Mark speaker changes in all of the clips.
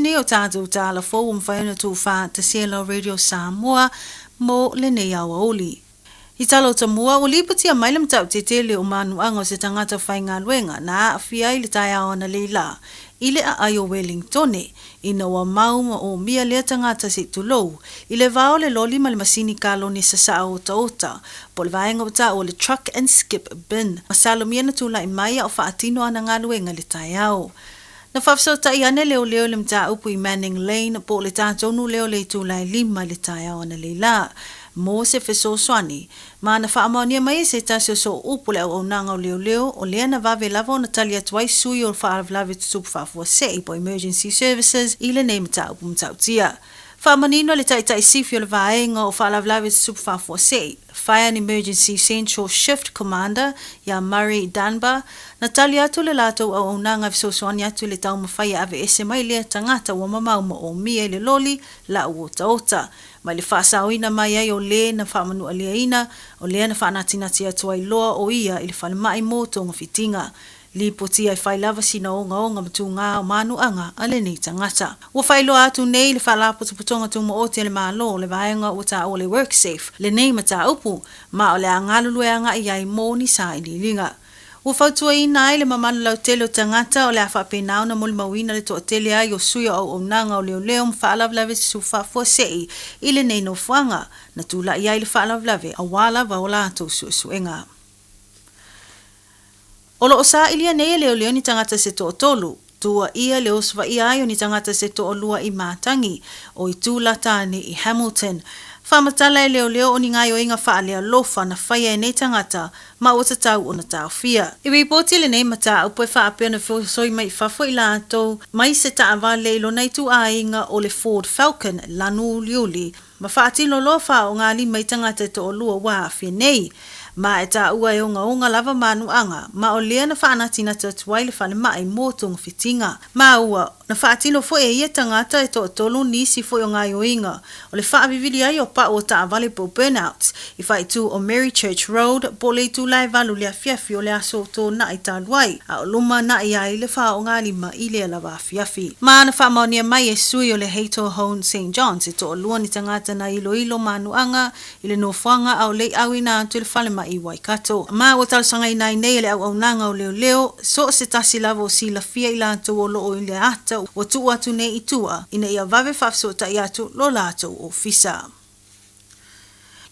Speaker 1: tasi nei o tatou tala fou ua mafai ona tuufaatasia e lau Radio Samoa mo lenei aoauli. I tala o Tamua, ua lipotia mai le mataupu tele o manuaga o se tagata faigaluega na aafia ai le taeao analeila i le aai o Wellingtone ina ua mau ma omia lea tagata se i tulou i le va o le loli ma le masini kalone sasaa otaota po o le vaega ua taua o le truck and skip bin. Masalomia na tulai mai a o faatino ana galuega i le taeao. Na faafesootai ane leoleo i le mataupu i Manning Lane po o le tatonu lea o le itula e 5 i le taeao analeila mo se fesoasoani, ma na faamaonia mai e se tasi o sooupu o le auaunaga o leoleo o lea na vave lava ona tali atu ai sui o faalavelave tutupu faafuasei po o emergency services i lenei mataupu matautia. Faamanino le Taitai Sifi o le Vaega o Faalavelave Tutupu Faafuasei, Fire and Emergency Central Shift Commander, iā Murray Dunbar, na tali atu le latou auaunaga e fesoasoani atu i le taumafai e aveese mai lea tagata ua mamao ma omia i le loli lau otaota. Mai le faasaoina mai ai o le na faamanualiaina, o lea na faanatinati atu ai loa o ia i le falemai mo togafitiga. Lipotia e fai lava sina ogaoga ma tugā o manuaga a lenei tagata. Ua faailoa atu nei le Faalapotopotoga Tumaoti a le Malo o le vaega ua taua le WorkSafe lenei mataupu, ma o le a galulue agai ai mo ni sailiiliga. Ua fautuaina ai le mamalu lautele o tagata o le a faapena ona molimauina le toatele ai o sui o auaunaga o leoleo ma faalavelave susu faafuasei i lenei nofoaga na tulai ai le faalavelave aua lava o latou suesuega. O lo o sailia nei e leoleo ni tagata se toatolu, tuuaia le osofaia ai o ni tagata se toalua i Mātangi, o Itulata nei i Hamilton. Faamatala e leoleo o ni gaioiga faalealofa na faia e nei tagata ma ua tatau ona taofia. I ripoti lenei mataupu e faapea ona feosoi mai i fafo i latou mai se taavale i lona ituaiga o le Ford Falcon lanu uliuli ma faatino loa faaaogalima i tagata e toalua ua aafia nei. Ma e taua e ogaoga lava manuaga, ma o lea na faanatinati atu ai le falemai mo togafitiga. Ma ua na faatino foi e ia tagata e toatolu nisi foi o gaioiga o le faavivili ai o pau o taavale po o burnouts i faaitu o Marychurch Road po o le itula e 8 le afiafi o le aso tona'i talu ai, a o luma na'i ai le faaaogalima i lea lava afiafi. Ma na faamaonia mai e sui o le Hato Hone St Johns e toalua ni tagata na iloilo manuaga i le nofoaga a o le i ʻauina atu i le falemai i Waikato. Ma ua talosagaina ai nei e le auaunaga o leoleo, so o se tasi lava o silafia i latou o lo o i le ata ua tuu atu nei i tua ina ia vave faafesootai atu lo latou ofisa.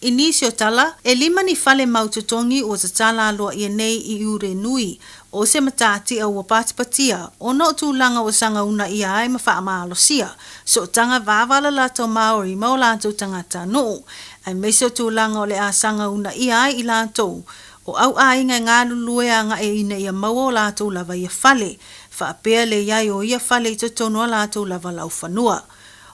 Speaker 1: I nisi o tala, e lima ni fale mau totogi ua tatala aloaia nei i Urenui, o se matatia ua patipatia ona o tulaga ua sagauna ʻia ai ma faamalosia sootaga vāvālalata o Māori ma o latou tagata nuu, aemaise o tulaga o le a sagauna ʻia ai i latou o au ʻāiga e galulue agaʻi ina ia maua o latou lava ia fale, faapea le i ai o ia fale i totonu o latou lava laufanua.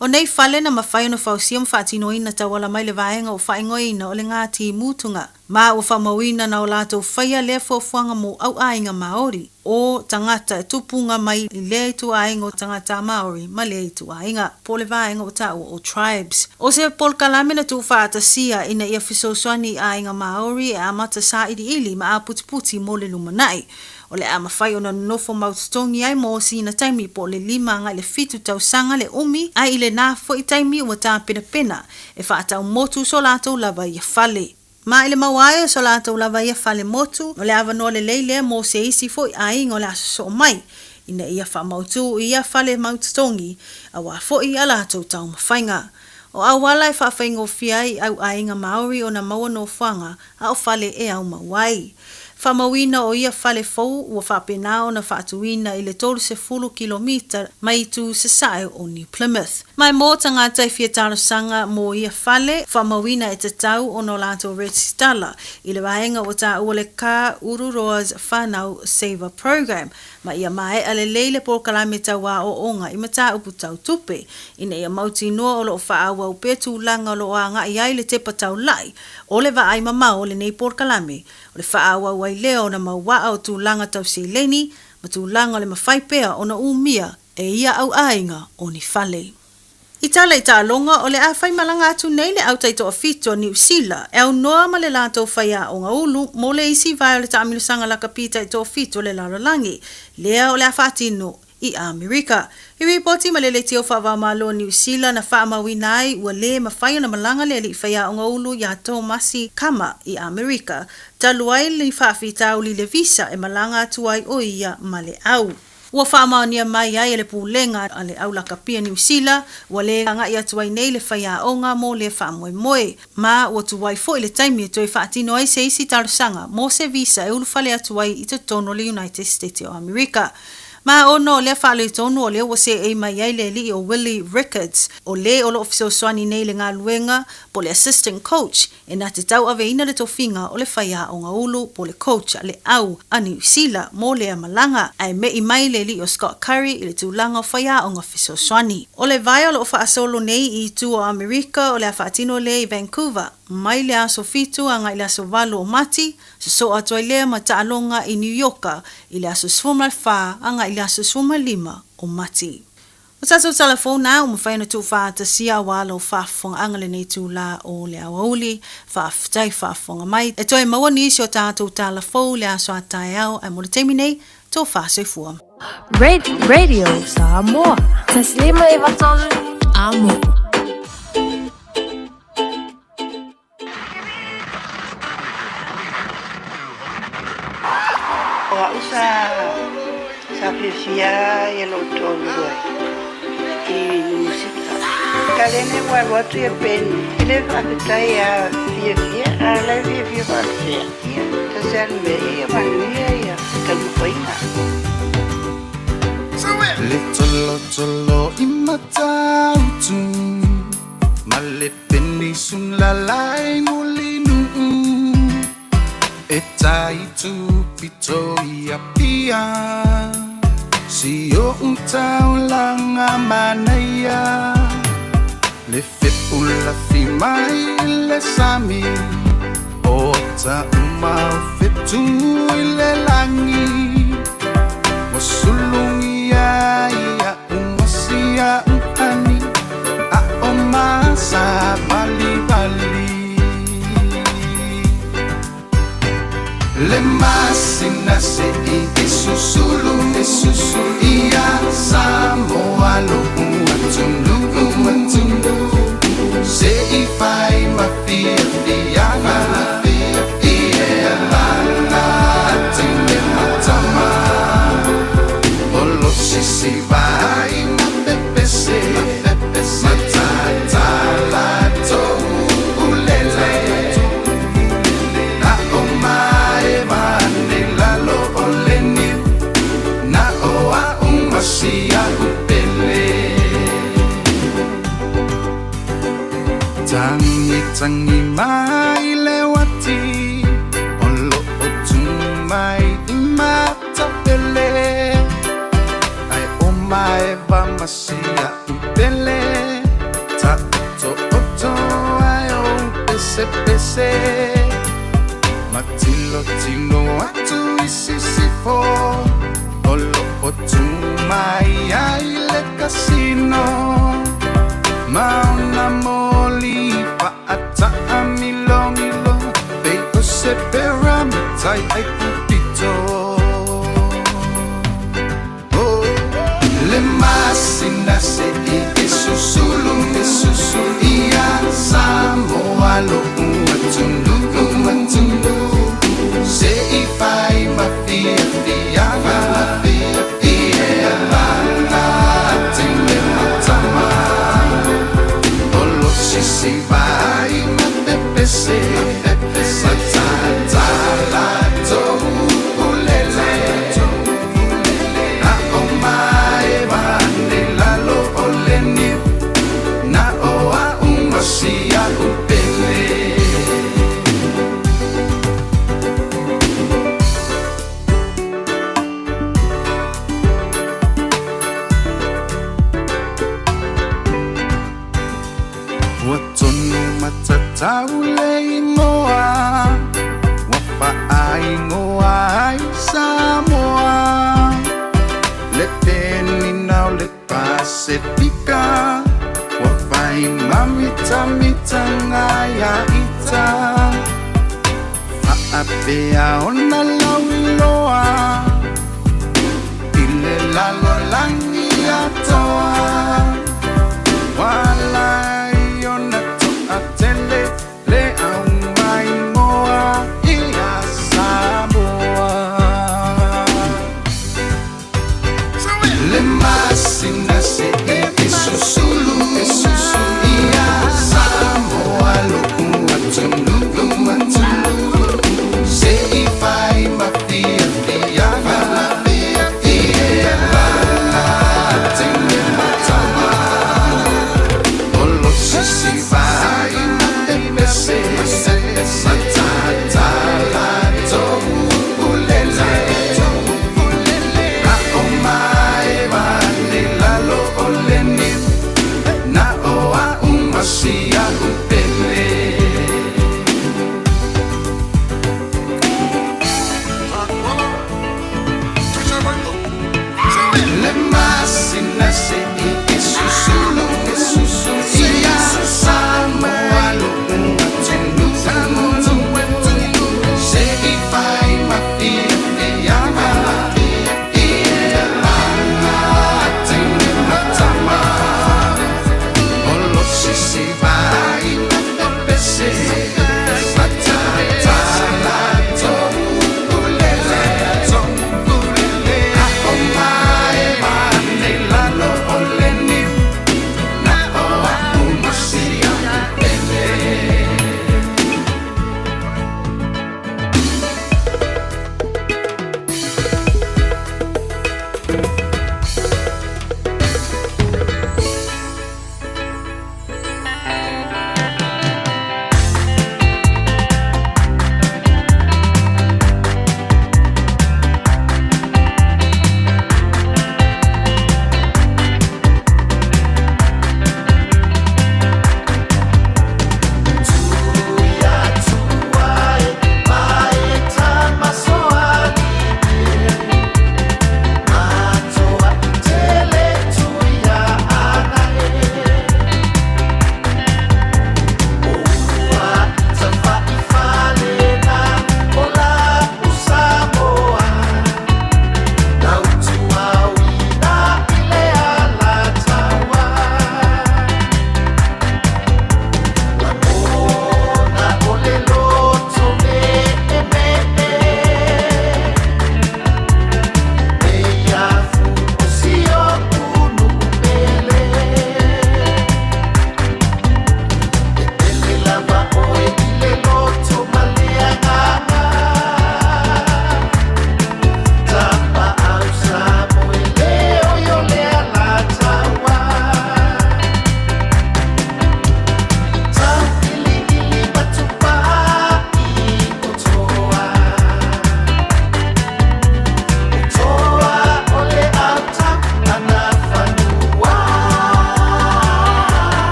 Speaker 1: O nei fale na mafai ona fausia ma faatinoina tauala mai le vaega ua faaigoaina o le Ngāti Mutunga, ma ua faamauina na o latou faia lea fuafuaga mo au ʻāiga Māori, o tagata e tupunga mai i lea ituaiga o tagata Māori ma lea ituaiga, po o le vaega ua taua o tribes. O se polokalame na tuufaatasia ina ia fesoasoani i ʻāiga Māori e amata sāiliili ma āputiputi mo le lumanai. O le a mafai ona nonofo mau totogi ai mo sina taimi po o le 5 agai le 7 tausaga le umi, a i lenā foi taimi ua tāpenapena e faatau motu so latou lava ia fale. Ma i le maua ai o so latou lava ia fale motu, o le avanoa lelei lea mo se isi foi aiga o le a sosoo mai, ina ia faamautū i ia fale mau totogi, auā foi a latou taumafaiga. O auala e faafaigofie ai i au aiga Māori ona maua nofoaga a o fale e au mau ai. Faamauina o ia fale fou ua faapena ona faatuina i le 30 kilomita mai itu sasae o New Plymouth. Mai mō tagata e fia talosaga mō ia fale, faamauina e tatau ona o latou resitala i le vaega ua taua le Ka Ururoa's Whanau Saver Programme ma ia maea lelei le polokalame tauaoaoga i mataupu tau tupe ina ia mautinoa o lo o faaauau pea tulaga o lo o agai ai le tepa taulai o le vaai mamao o lenei polokalame o le faaauau ai lea ona mau waa o tulaga tau seleni ma tulaga o le mafai pea ona umia e ia au aiga o ni fale. I tala i taaloga, o le a faimalaga atu nei le au taitoafitu a Niu Sila e aunoa ma le latou faiaoga ulu mo le isi vae o le taamilosaga lakapi taitoafitu o le lalolagi, lea o le a faatino. i Amerika. I ripoti ma le leitio faava-o-Malo o Niu Sila na faamauina ai ua lē mafai ona malaga le alii faiaoga ulu iā Tomasi Kama i Amerika, talu ai ni faafitauli i le visa e malaga atu ai o ia ma le au. Ua faamaonia mai ai e le Pulega a le Au Lakapi a Niu Sila ua lē agai atu ai nei le faiaoga mo lea faamoemoe, ma ua tuai foi le taimi e toe faatino ai se isi talosaga mo se visa e ulufale atu ai i totonu o le United States o Amerika. Ma ona o lea faaletonu o lea ua seei mai ai le alii o Willie Ricketts, o le o lo o fesoasoani nei i le galuega po o le assistant coach e na te tauaveina le tofiga o le faiaoga ulu po o le coach a le au a Niu Sila mo lea malaga, ae me'i mai le alii o Scott Curry i le tulaga o faiaoga fesoasoani. O le vae o lo o faasolo nei i itu o Amerika o le a faatino lea i Vancouver mai le aso 7 agai le aso 8 o Mati, Sosoo atu ai lea ma taaloga i Niu Ioka i le aso 14 agai i le aso 15 o Mati. O tatou tala fou na ua mafai ona tuufaatasia aua lau faafofogaaga lenei itula o le aoauli. Faafetai faafofoga mai. E toe maua nisi o tatou tala fou i le aso a taeao ae mo le taimi nei, tofa soifua.
Speaker 2: Radio Samoa. Taslima 93 Amo.
Speaker 3: O au sa sa fiafia ia lou toalua i musika. Kalene ua alu atu ia Penny, e le faafetai a fiafia, a la e fiafia faafefea. Ia, tasi a le mea ia manuia ia taumafaiga.
Speaker 4: Le tolotolo i Matautu ma le Penisula lai Mulinuu e tai tupito i Apia si o'u taulaga manaia le fepulafi mai le sami o tauma o fetu i le lagi ua sulugia ia umasia uhani a o masa valivali le masina se'i e susulu e susulu ia Samoa lo'u atunuu atunuu se'i fai ma fiafiaga ia lala tine matama o lo sisi vai ma pepese matata latou ulele a o maeva ane lalo o le niu na o a'u ma si a'u pele. Tagitagi mai le uati o lo'o tu mai i Matapele ae o maeva ma si a'u pele ta'oto'oto ae o pesepese ma tilotilo atu i sisifo o lo'o tu mai ai le kasino ma ona moli fa'ataamilomilo pei o se pyramitai ai pupito. Oh, le masina se'i e susulu e susulu ia Samoa lo'u atunuu atunuu se'i fai ma fiafiaga ia lala tine matama o lo sisi vai ma pepese matata latou ulele a o maeva ane lalo o le niu na o a'u ma si a'u pele. Ua tonu matatau le igoa ua faaigoa ai Samoa le penina o le Pasefika ua fai mamitamitaga ia ita faapea ona lauiloa i le. lalolagi atoa. Ua ala ai ona to'atele le aumaimoa ia Samoa. Le masina se'i e susulu e susulu ia Samoa lo'u atunuu atunuu se'i fai ma fiafiaga ia teine ma tama o lo sisi vai pepese matata latou ulele a o mae vale lalo o le niu na o a'u ma si a'u pele. Le masina se'i e susulu e susulu ia Samoa lo'u atunuu se'i fai ma fiafiaga ia teine ma tama o lo sisi.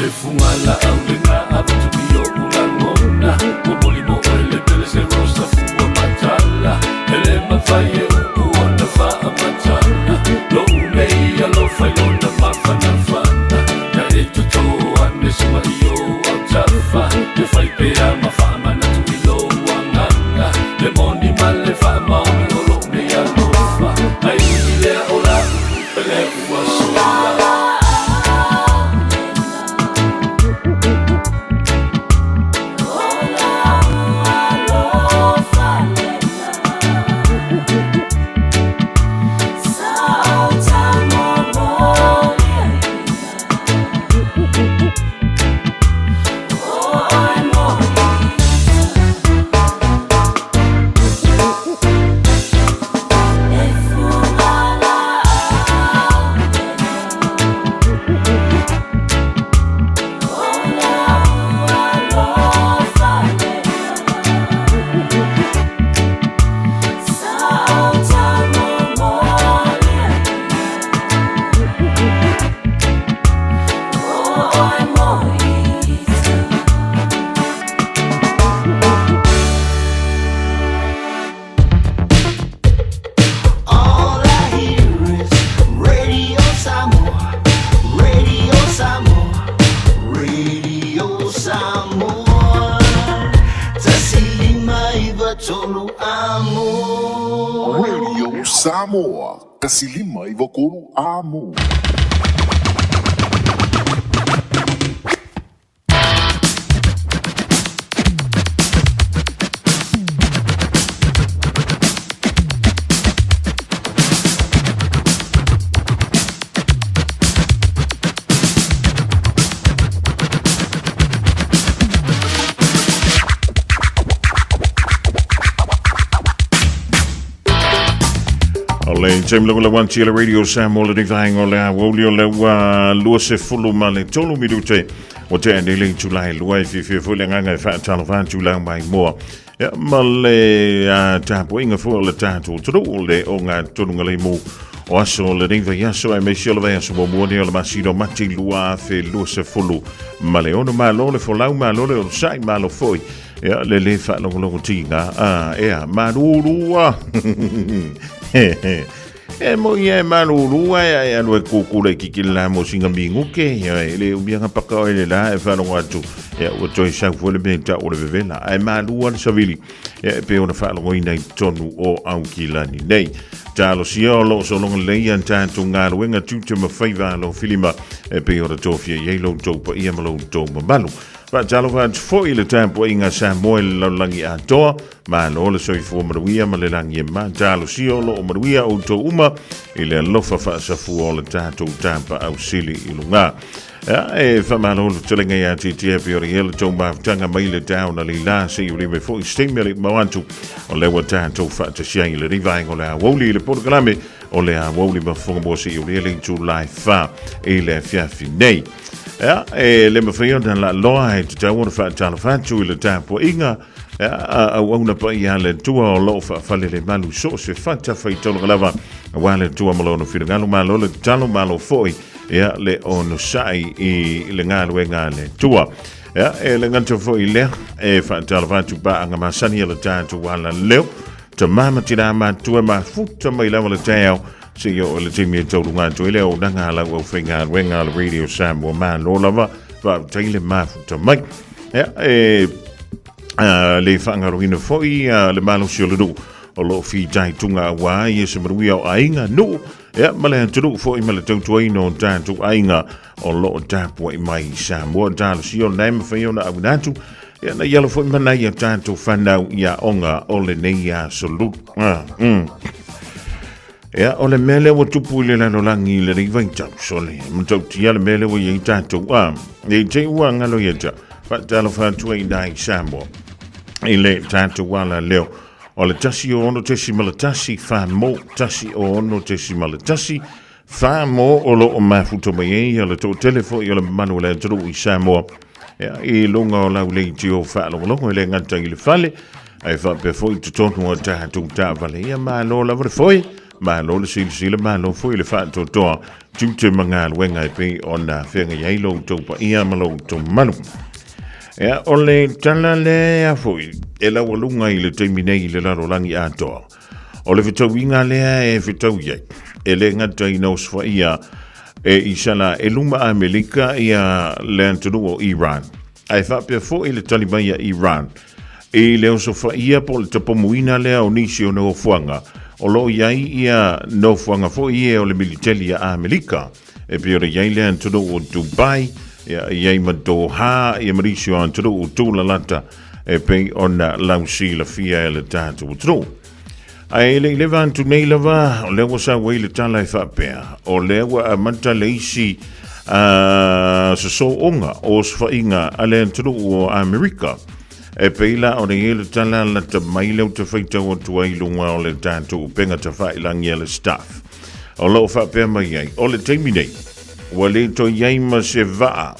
Speaker 4: Le fuga laau lena avatu i oʻu lagona Momoli mo oe le pele se rosa fua matala E le mafai e upu ona faamatala Loʻu nei alofa i lona mafanafana Ia e toto ane se maʻi ou autafa E fai pea ma faamanatu i lou agaga Le moni ma le faamaoni o loʻu nei alofa Ae ui i lea o la upu pele ua sola.
Speaker 5: All I hear is Radio Samoa, Radio Samoa, Radio Samoa. Tasilima iva tolu amo.
Speaker 6: Radio Samoa, tasilima iva tolu amo.
Speaker 7: O le taimi lagolago atu i le Radio Samoa lenei vaega o le aoauli o le ua 23 minute o tea nei le itula e lua e fiafia foi le agaga e faatalofa atu lau maimoa ia ma le tapuaiga foi o le tatou atunuu le ogatonuga lemu o aso o lenei vaiaso aemaise o le vaiaso muamua nei o le masina o Mati 2026. Malo le folau, malo le onosai, malo foi ia le lē faalogologo tiga a ea malulua E mo ia e malulua e e alu e kukula i kikili la mo singa minguke ia e le umianga paka o ele la e whalongo atu ia ua toi sau fue le mea o le vevela ae malua le savili ia e pe ona whalongo ina i tonu o Aukilani nei. Talosia o loo sologa lelei a tatou galuega tiute ma faiva alo filima e pei ona tofia i ai lo outou paia ma lo outou mamalu. Faatalofa atu foi i le tapuaiga Samoa i le lalolagi atoa. Malo le soifua manuia ma le lagi e ma. Talosia o loo manuia outou uma i le alofa faasafua o le tatou tapaau sili i luga. Ia, e faamalo le fetalaiga ia Titia e pei ona i ai le tou mafutaga mai le taeao na leila seia uli mai foi se taimi e le i mamao atu o lea ua tatou faatasi ai i lenei vaega o le aoauli i le polokalame o le aoauli ma fofoga mua seia uli ai le itula e 4 i le afiafi nei. Ia, e le mafai ona laaloa e tatau ona faatalofa atu i le tapuaiga ia, a auauna paia a le Atua o lo o faafale le malu so o se fatafaitaulaga lava aua le Atua ma lona finagalo. Malo le tatalo, malo foi ia le onosai i le galuega a le Atua. Ia, e le gata foi i lea, e faatalofa atu paaga masani a le tatou alaleo, tama ma tina matua mafuta mai lava le taeao seia oo i le taimi e tauluga atu ai le auaunaga a lau aufaigaluega a le Radio Samoa. Malo lava, faafetai le mafuta mai. Ia, e le faagaloina foi le malosi o le nuu o lo o fitaituga aua ia se manuia o aiga, nuu, ia ma le atunuu foi ma le tautuaina o tatou aiga o lo o tapuai mai i Samoa. Talosia o lena e mafai ona auina atu ia na i alo foi ma nai a tatou fanau i aoga o lenei aso lulu. Ia, o le mea lea ua tupu i le lalolagi i lenei vaitau, sole, matautia le mea lea ua i ai tatou. Nei te i ua galo ia te au, faatalofa atu ai i nai Samoa i le tatou ala leo o le 106.1 wha mo 106.1 wha mo o lo o mafuta mai ai le toatele foi o le mamalu o le atunuu i Samoa ia, i luga o lau leitio faalogologo e le gata i le fale ae faapea foi i totonu o tatou taavale. Ia malo lava le foe. Malo le silasila, malo foi le faatoatoa tiute ma galuega e pei ona feagai ai lo outou paia ma lo outou mamalu. Ia, o le tala lea foi e laualuga i le taimi nei i le lalolagi atoa. O le fetauiga lea e fetaui ai, e le gata ina osofaia e Isalaelu ma Amerika ia le atunuu o Iran, ae faapea foi le tali mai a Iran i le osofaia po o le tapomuina lea o nisi o nofoaga o lo o i ai ia nofoaga foi ia o le militeli a Amerika. E pei ona i ai le atunuu o Dubai, ia, i ai ma Doha, ia ma nisi o atunuu tūlalata e pei ona lausilafia e le tatou atunuu. Ae le i leva atu nei lava, o lea ua sau ai le tala e faapea, o lea ua amata le isi sosooga o osofaiga a le atunuu o Amerika. E pei la ona i ai le tala lata mai lea ou te faitau atu ai i luga o le tatou upega tafailangi a le staff. O lo o faapea mai ai, o le taimi nei, ua le toe i ai ma se vaa,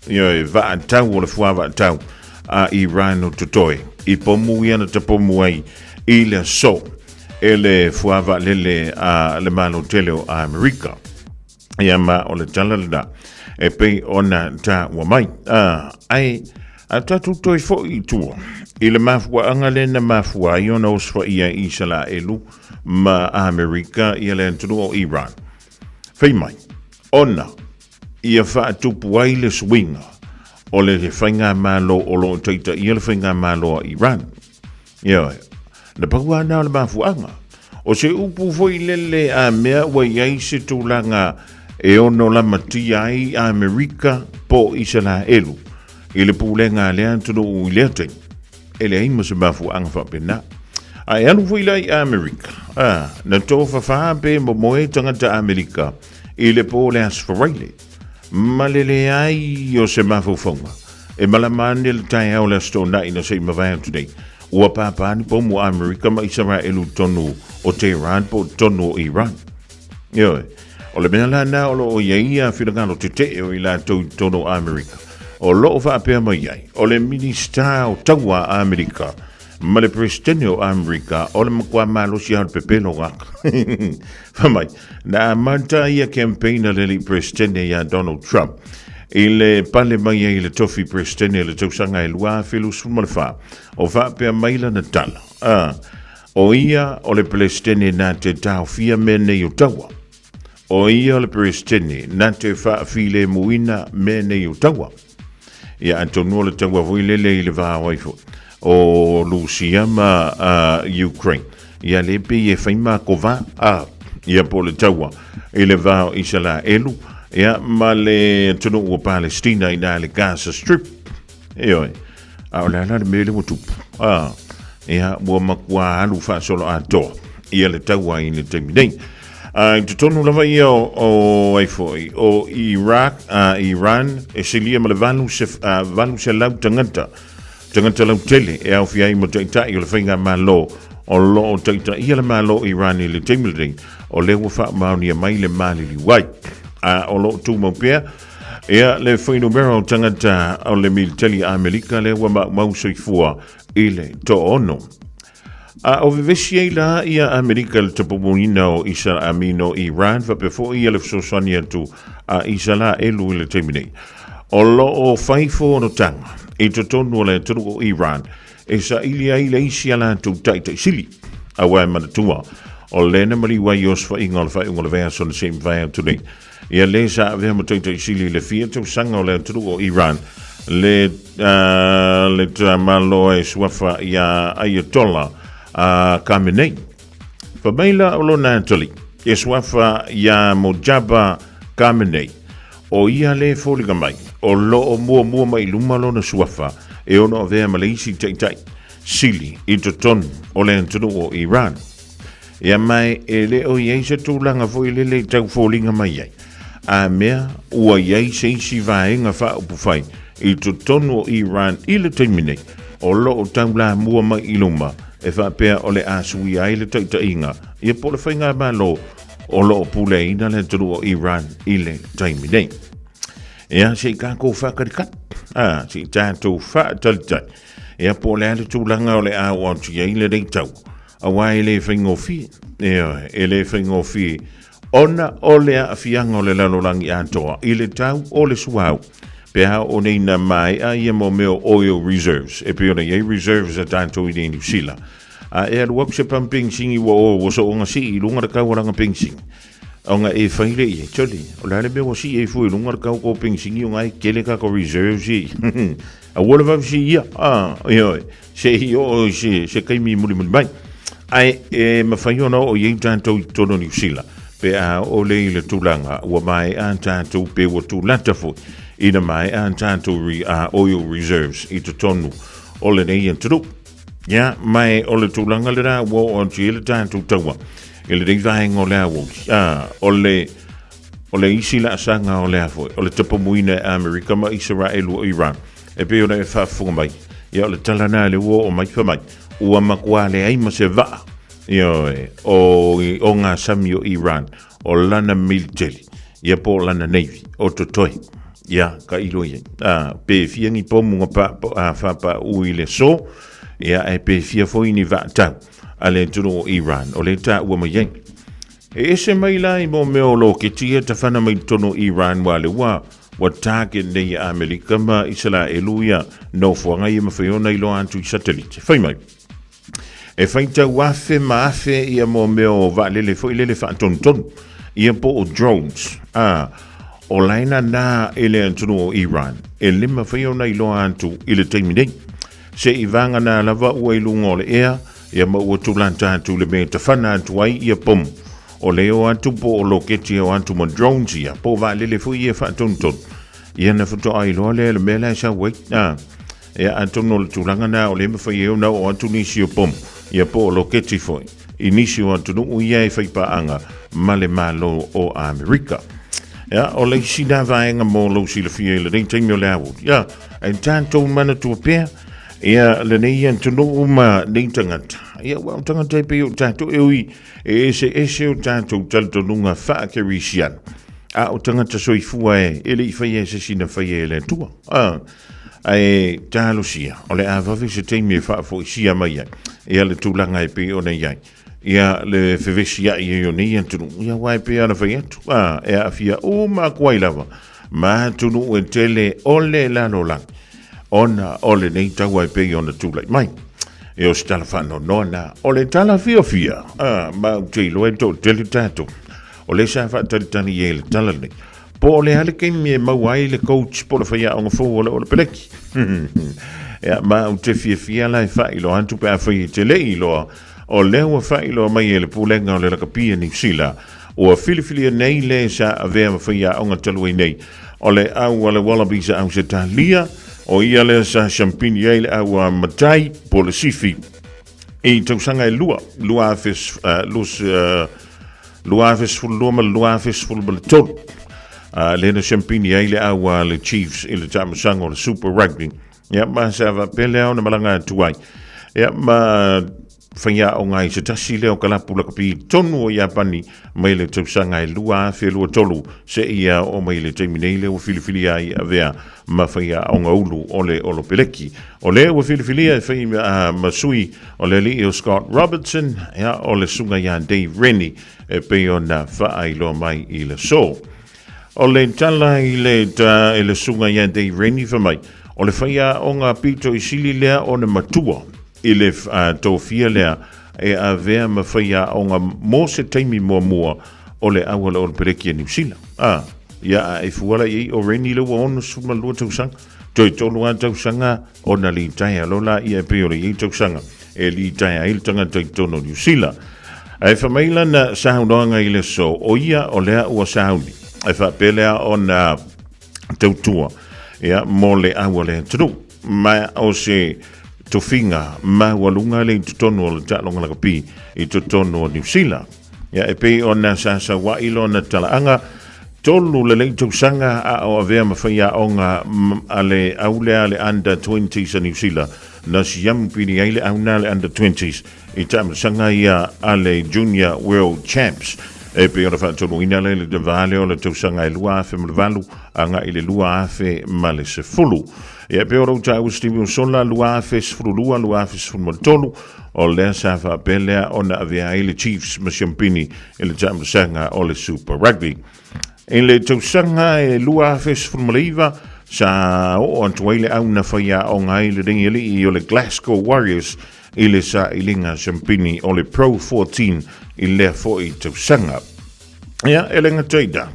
Speaker 7: ioe, vaa tau o le fuavaa tau a Iran o totoe, i pomu ia na tapomu ai i le aso e le fuavaalele a le Malo tele o Amerika. Ia ma o le tala lena e pei ona taua mai. Ae a tatou toe foi i tua i le mafuaaga lea na mafua ai ona osofaia e Isalaelu ma Amerika ia le atunuu o Iran. Fai mai, ona ia faatupu ai le suiga o le faigamalo o lo o taitaia le faigamalo a Iran. Ioe, na pau lava na o le mafuaaga. O se upu foi lele a mea ua i ai se tulaga e ono lamatia ai Amerika po o Isalaelu i le pulega a lea atunuu i lea taimi. E leai ma se mafuaaga faapena. Ae alu foi la i Amerika, a, na tofafā pe momoe tagata Amerika i le po o le Aso Faraile, ma le leai o se mafaufauga e malama ane le taeao o le Aso Toonai na se i mavae atu nei, ua pāpā ni pomu a Amerika ma Isaraelu i totonu o Tehran po o totonu o Iran. Ioe, o le mea la na o lo o i ai ia finagalo tetee o i latou i totonu o Amerika, o lo o faapea mai ai, o le Minisita o Taua a Amerika ma le Peresetene o Amerika, o le matua malosi lava o le pepelo ga. Fai mai, na amata ia campaign a le alii Peresetene ia Donald Trump i le pale mai ai i le tofi Peresetene i le tausaga e 2024, o faapea mai lana tala, a, o ia o le Peresetene na te taofia mea nei o taua. O ia o le Peresetene na te faafilemuina mea nei o taua. Ia, atonu o le taua foi lele i le va o ai foi, o Lusia ma Ukraine. Ia le pei e fai ma kova, a, ia po o le taua i le va o Isalaelu, ia, ma le atunuu o Palestina i na le Gaza Strip. Ioe, a o le a la le mea lea ua tupu? A, ia, ua matua alu faasoloatoa ia le taua i le taimi nei. A, i totonu lava ia o ai foi, o Iraq, a, Iran, e silia ma le 800 tagata, tagata lautele e aofia ai ma taitai o le faigamalo o lo o taitaia le Malo o Iran i le taimi lenei, o lea ua faamaonia mai le maliliu ai. A, o lo o tumau pea Ia, le fuainumera o tagata o le militeli a Amerika lea ua maumau soifua i le toaono. A o vevesi ai la ia Amerika i le tapumuina o Isalaamino Iran faapea foi ia le fesoasoani atu a Isalaelu i le taimi nei. O lo o fai fonotaga i totonu o le atunuu o Iran e saili ai le isi a latou taitai sili. Aua e manatua, o lea na maliu ai i osofaiga o le faaiuga o le vaiaso na se i mavae atu nei. Ia le sa avea ma taitai sili i le fia tausaga o le atunuu o Iran, le, le tamaloa e suafa ia Ayatollah Khamenei. Fai mai la o lona atalii, e suafa ia Mojtaba Khamenei, o ia le foliga mai, o lo o muamua mai i luma lona suafa e ono avea ma le isi taitai sili i totonu o le atunuu o Iran. Ia mai e le o i ai se tulaga foi lele i tau foliga mai ai, a mea ua i ai se isi vaega faaupufai i totonu o Iran i le taimi nei, o lo o taulamua mai i luma e faapea o le a suia ai le taitaiga, ia po o le faigamalo o lo o puleaina le atunuu o Iran i le taimi nei. Ia, se i tatou faatalitali, a, se i tatou faatalitali, ia po o le a le tulaga o le a oo atu i ai lenei tau. Auā e le faigofie, ioe, e le faigofie ona o le aafiaga o le lalolagi atoa i le tau o le suauu pe a oo nei ina maea ia mo mea o oil reserves e pei ona i ai reserves a tatou i nei Niu Sila. A e alu atu se pamu penisini ua o ua sooga sii i luga le tau o lana penisini. Ona e fai lea i ai, Chole, o le a le mea ua sii ai fua i luga le tau o kou penisini ona e tele tatou reserves ia. Aua le vave sii ia, a, ioe, se i oo i se, se taimi mulimuli mai. Ae e mafai ona oo i ai tatou i totonu o Niu Sila, pe a oo lea i le tulaga ua maea tatou pe ua tulata foi ina maea tatou re, oil reserves i totonu o lenei atunuu. Ia, ma e o le tulaga lena ua oo atu i ai le tatou taua i lenei vaega o le aoauli. A, o le, o le isi laasaga o lea foi, o le tapumuina e Amerika ma Isaraelu o Iran, e pei ona e faafofoga mai, ia o le tala lena lea ua oo mai fai mai, ua matua leai ma se vaa, ioe, o, o gasami o Iran, o lana militeli, ia po o lana navy, o totoe. Ia, ka ilo i ai. A, pe fia ni pomu nga pa, a, whapa ui le so, ia, e pe fia foi ni vaatau a le atunuu o Iran, o le tā ua mai ai. E ese mai la i mō mea o loketi ia tawhana mai totonu o Iran wā le wā, ua target nei a Amerika ma Isaraelu ia nofoanga ia mawhai ona i loa atu i satelite. Whai mai. E faitau afe ma afe ia mō mea o vaalele foi lele faatonutonu, ia po o drones. A, o laina nā e le atunuu o Iran, e le mafai ona iloa atu i le taimi nei. Se i vāngana lava ua i luga o le ea, ia ma ua tulata atu le mea e tafana atu ai ia pomu. O le o atu po o loketi e o atu ma drones ia, po o vaalele foi ia faatonutonu. Ia na faatoa iloa lea le mea la e sau ai. A, Ia, atonu o le tulaga na o le mawhai e ona o atu nisi o pomu, ia po o loketi foi, i nisi o atunuu ia e whaipaanga ma le Malo o Amerika. Ia, o le isi nā vaega mō lou silafia i lenei taimi o le aoauli. Ia, e tātou manatua pea, ia, lenei atunuu ma nei tagata. Ia, ua o tagata e pei o tātou e ui e ese ese o tātou talitonuga whaakerisiano. A o tagata soifua e, e le i whaia e se sina whaia e le Atua. A, Ae talosia, o le a vave se taimi e faafoisia mai ai, ia le tulaga e pei ona i ai, ia le fevesiai ai o nei atunuu, ia aua e pei ona fai atu, a, e aafia uma atu ai lava ma atunuu e tele o le lalolagi, ona o lenei taua e pei ona tulai mai. E o se tala faanoanoa na, o le tala fiafia, a, ma ou te iloa e toatele tatou, o lea sa faatalitali i ai le tala lenei. Po o le a le taimi e maua ai le coach po o le faiaoga fou o le Olopeleki. Ia, ma ou te fiafia la e faailoa atu pe afai e te le i iloa, o lea ua faailoa mai e le Pulega o le Lakapi a Niu Sila, ua filifilia nei le sa avea ma faiaoga talu ai nei o le au a le Wallabies a Ausetalia, o ia lea sa siampini ai le au a Matai po o le Sifi i tausaga e lua, 2012 ma le 2013. Lea na siampini ai le au a le Chiefs i le taamilosaga o le Super Rugby. Ia, ma sa faapea lea ona malaga atu ai. Ia, ma faiaoga ai se tasi lea o kalapu lakapi tonu o Iapani mai le tausaga e 2023 seia oo mai le taimi nei lea ua filifilia ai avea ma faiaoga ulu o le Olopeleki. O lea ua filifilia e fai ma sui o le alii o Scott Robertson, ia, o le susuga ia Dave Rennie e pei ona faailoa mai i le aso. O le tala i le, ta, i le susuga ia Dave Rennie fai mai, o le faiaoga pito i sili lea ona matua i le tofia lea e avea ma faiaoga mo se taimi muamua o le au a le Olopeleki a Niu Sila. A, ia a e fua la i ai o Rennie le ua 62 tausaga, toe tolu lava tausaga ona litaea loa laia e pei o le i ai tausaga e litaea ai le tagata i totonu o Niu Sila. Ae fai mai lana saunoaga i le aso, o ia o lea ua sauni, e faapea lea ona tautua ia, mo le au a le atunuu. Ma o se tofiga maualuga le i totonu o le taaloga lakapi i totonu o Niu Sila. Ia, e pei ona sa saua'i lona talaaga, tolu lelei tausaga a o avea ma faiaoga a le au lea a le Under 20s a Niu Sila, na siamu pili ai le au na le Under 20s i taamilosaga ia a le Junior World Champs. E pei ona faatonuina lea i le va lea o le tausaga e 2008 agai i le 2010. Ia, e pei ona ou taua Steve Usola 2012, 2013, o lea sa faapea lea ona avea ai le Chiefs ma siampini i le taamilosaga o le Super Rugby. I le tausaga e 2019, sa oo atu ai le au na faiaoga ai lenei alii o le Glasgow Warriors i le sailiga siampini o le Pro 14 i lea foi tausaga. Ia, e le gata i lea,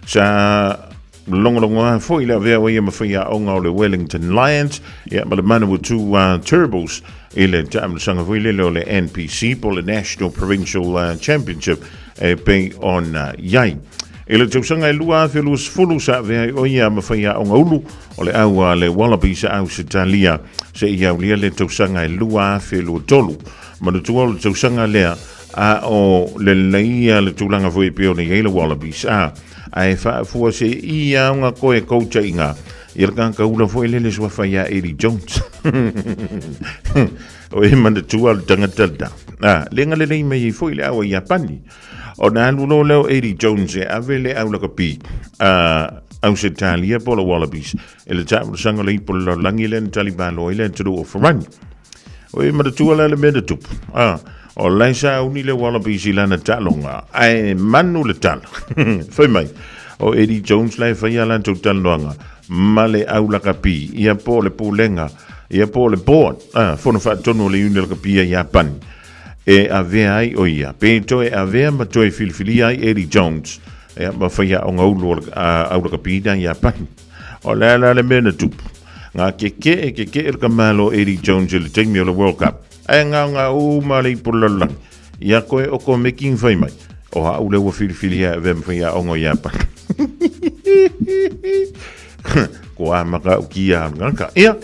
Speaker 7: sa logologoa foi le avea o ia ma faiaoga o le Wellington Lions, ia, ma le Manawatu Turbos i le taamilosaga foi lele o le NPC po o le National Provincial Championship e pei ona i ai. I le tausaga e 2020 sa avea ai o ia ma faiaoga ulu o le au a le Wallabies a Ausetalia seia aulia le tausaga e 2023. Manatua o le tausaga lea a o lelei le tulaga foi e pei ona i ai le Wallabies a ae faafua se i aoga koe kouta i ga ia le kakaula foi lele suafa ia Eddie Jones. O e manatua le tagata lena. A, le galelei mai ai foi le au a Iapani. Ona alu loa lea o Eddie Jones e ave le au lakapi a Ausetalia po o le Wallabies i le taamilosaga o le ipu o le lalolagi lea na talimalo ai le atunuu o Farani. O e manatua la le mea na tupu. A, o lae sa uni le Wallabies i lana taaloga, ae manu le tala. Fai mai, o Eddie Jones la e faia latou talanoaga ma le au lakapi, ia po o le pulega, ia po o le board, a, fono faatonu o le iuni lakapi a Iapani, e avea ai o ia, pe toe avea ma toe filifilia ai Eddie Jones, ia, ma faiaoga ulu o le au lakapi na Iapani. O le a la le mea na tupu? Ngā keke'e, keke'e le kamalo o Eddie Jones i le taimi o le World Cup. Ae ngaongao uma le ipu o le lalolagi. Ia koe o ko making fai mai. O ha'u le ua filifilia e avea ma faiaoga o Iapani. Ko a maka u ki a ngaka. Ia,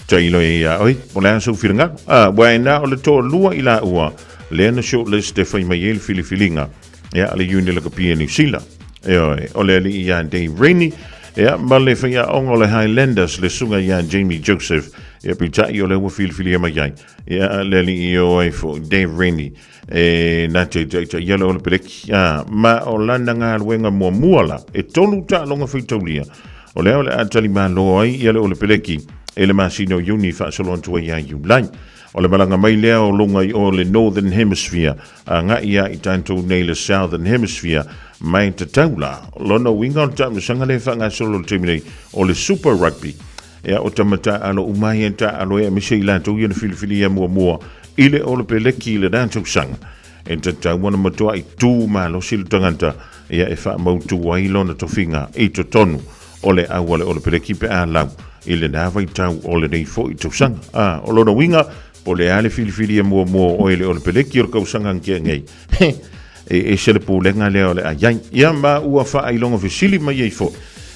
Speaker 7: tailo e ia oi, o le a sou whiringa. A, wa e nā o le toalua i la ua, lea na shortlist e fai mai ai le filifiliga. Ia, le Union Lakapi e New Zealand. Ioe, o le alii ia Dave Rennie, ia, ma le faiaoga o le Highlanders, le susuga ia Jamie Joseph. Ia, peitai o lea ua filifilia mai ai. Ia, le alii o ai foi, Dave Rennie, e nā te taitaia le o le peleki. A, ma o lana galuega muamua la, e tolu taaloga faitaulia. O lea o le a talimalo ai ia le o le peleki e le masina o Iuni faasolo atu ai ia Iulai. O le malaga mai lea o luga i o le Northern Hemisphere, agai ia i tatou nei le Southern Hemisphere, mai tatau la. Lona uiga o le taamilosaga lea e faagasolo i le taimi nei, o le Super Rugby. Ia, o tama taaalo uma ia taaalo e aemaise i latou ia na filifilia muamua i le Olopeleki i lena tausaga. E tatau ona matuai tu malosi le tagata ia e faamautu ai lona tofiga i totonu o le au a le Olopeleki pe a lau i lena vaitau o lenei foi tausaga. A, o lona uiga, po o le a le filifilia muamua o oe i le Olopeleki o le kausaga na tea nei, he, e ese le pulega lea o le a i ai. Ia ma ua faailoga fesili mai ai foi,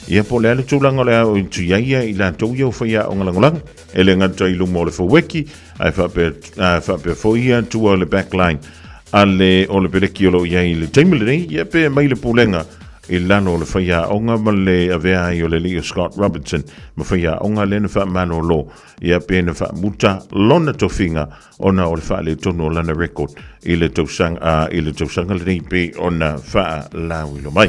Speaker 7: ia po o le a le tulaga o le a o i ai ia i latou ia o faiaoga lagolago, e le gata i luma o le faueki, ae faapea, ae faapea foi ia tua o le backline a le Olopeleki o lo o i ai i le taimi lenei, ia pe mai le pulega i lalo o le faiaoga ma le avea ai o le alii o Scott Robertson ma faiaoga lea na faamalolo ia pe na faamuta lona tofiga ona o le faaletonu o lana record i le tausaga, i le tausaga lenei pe ona faalauilo mai.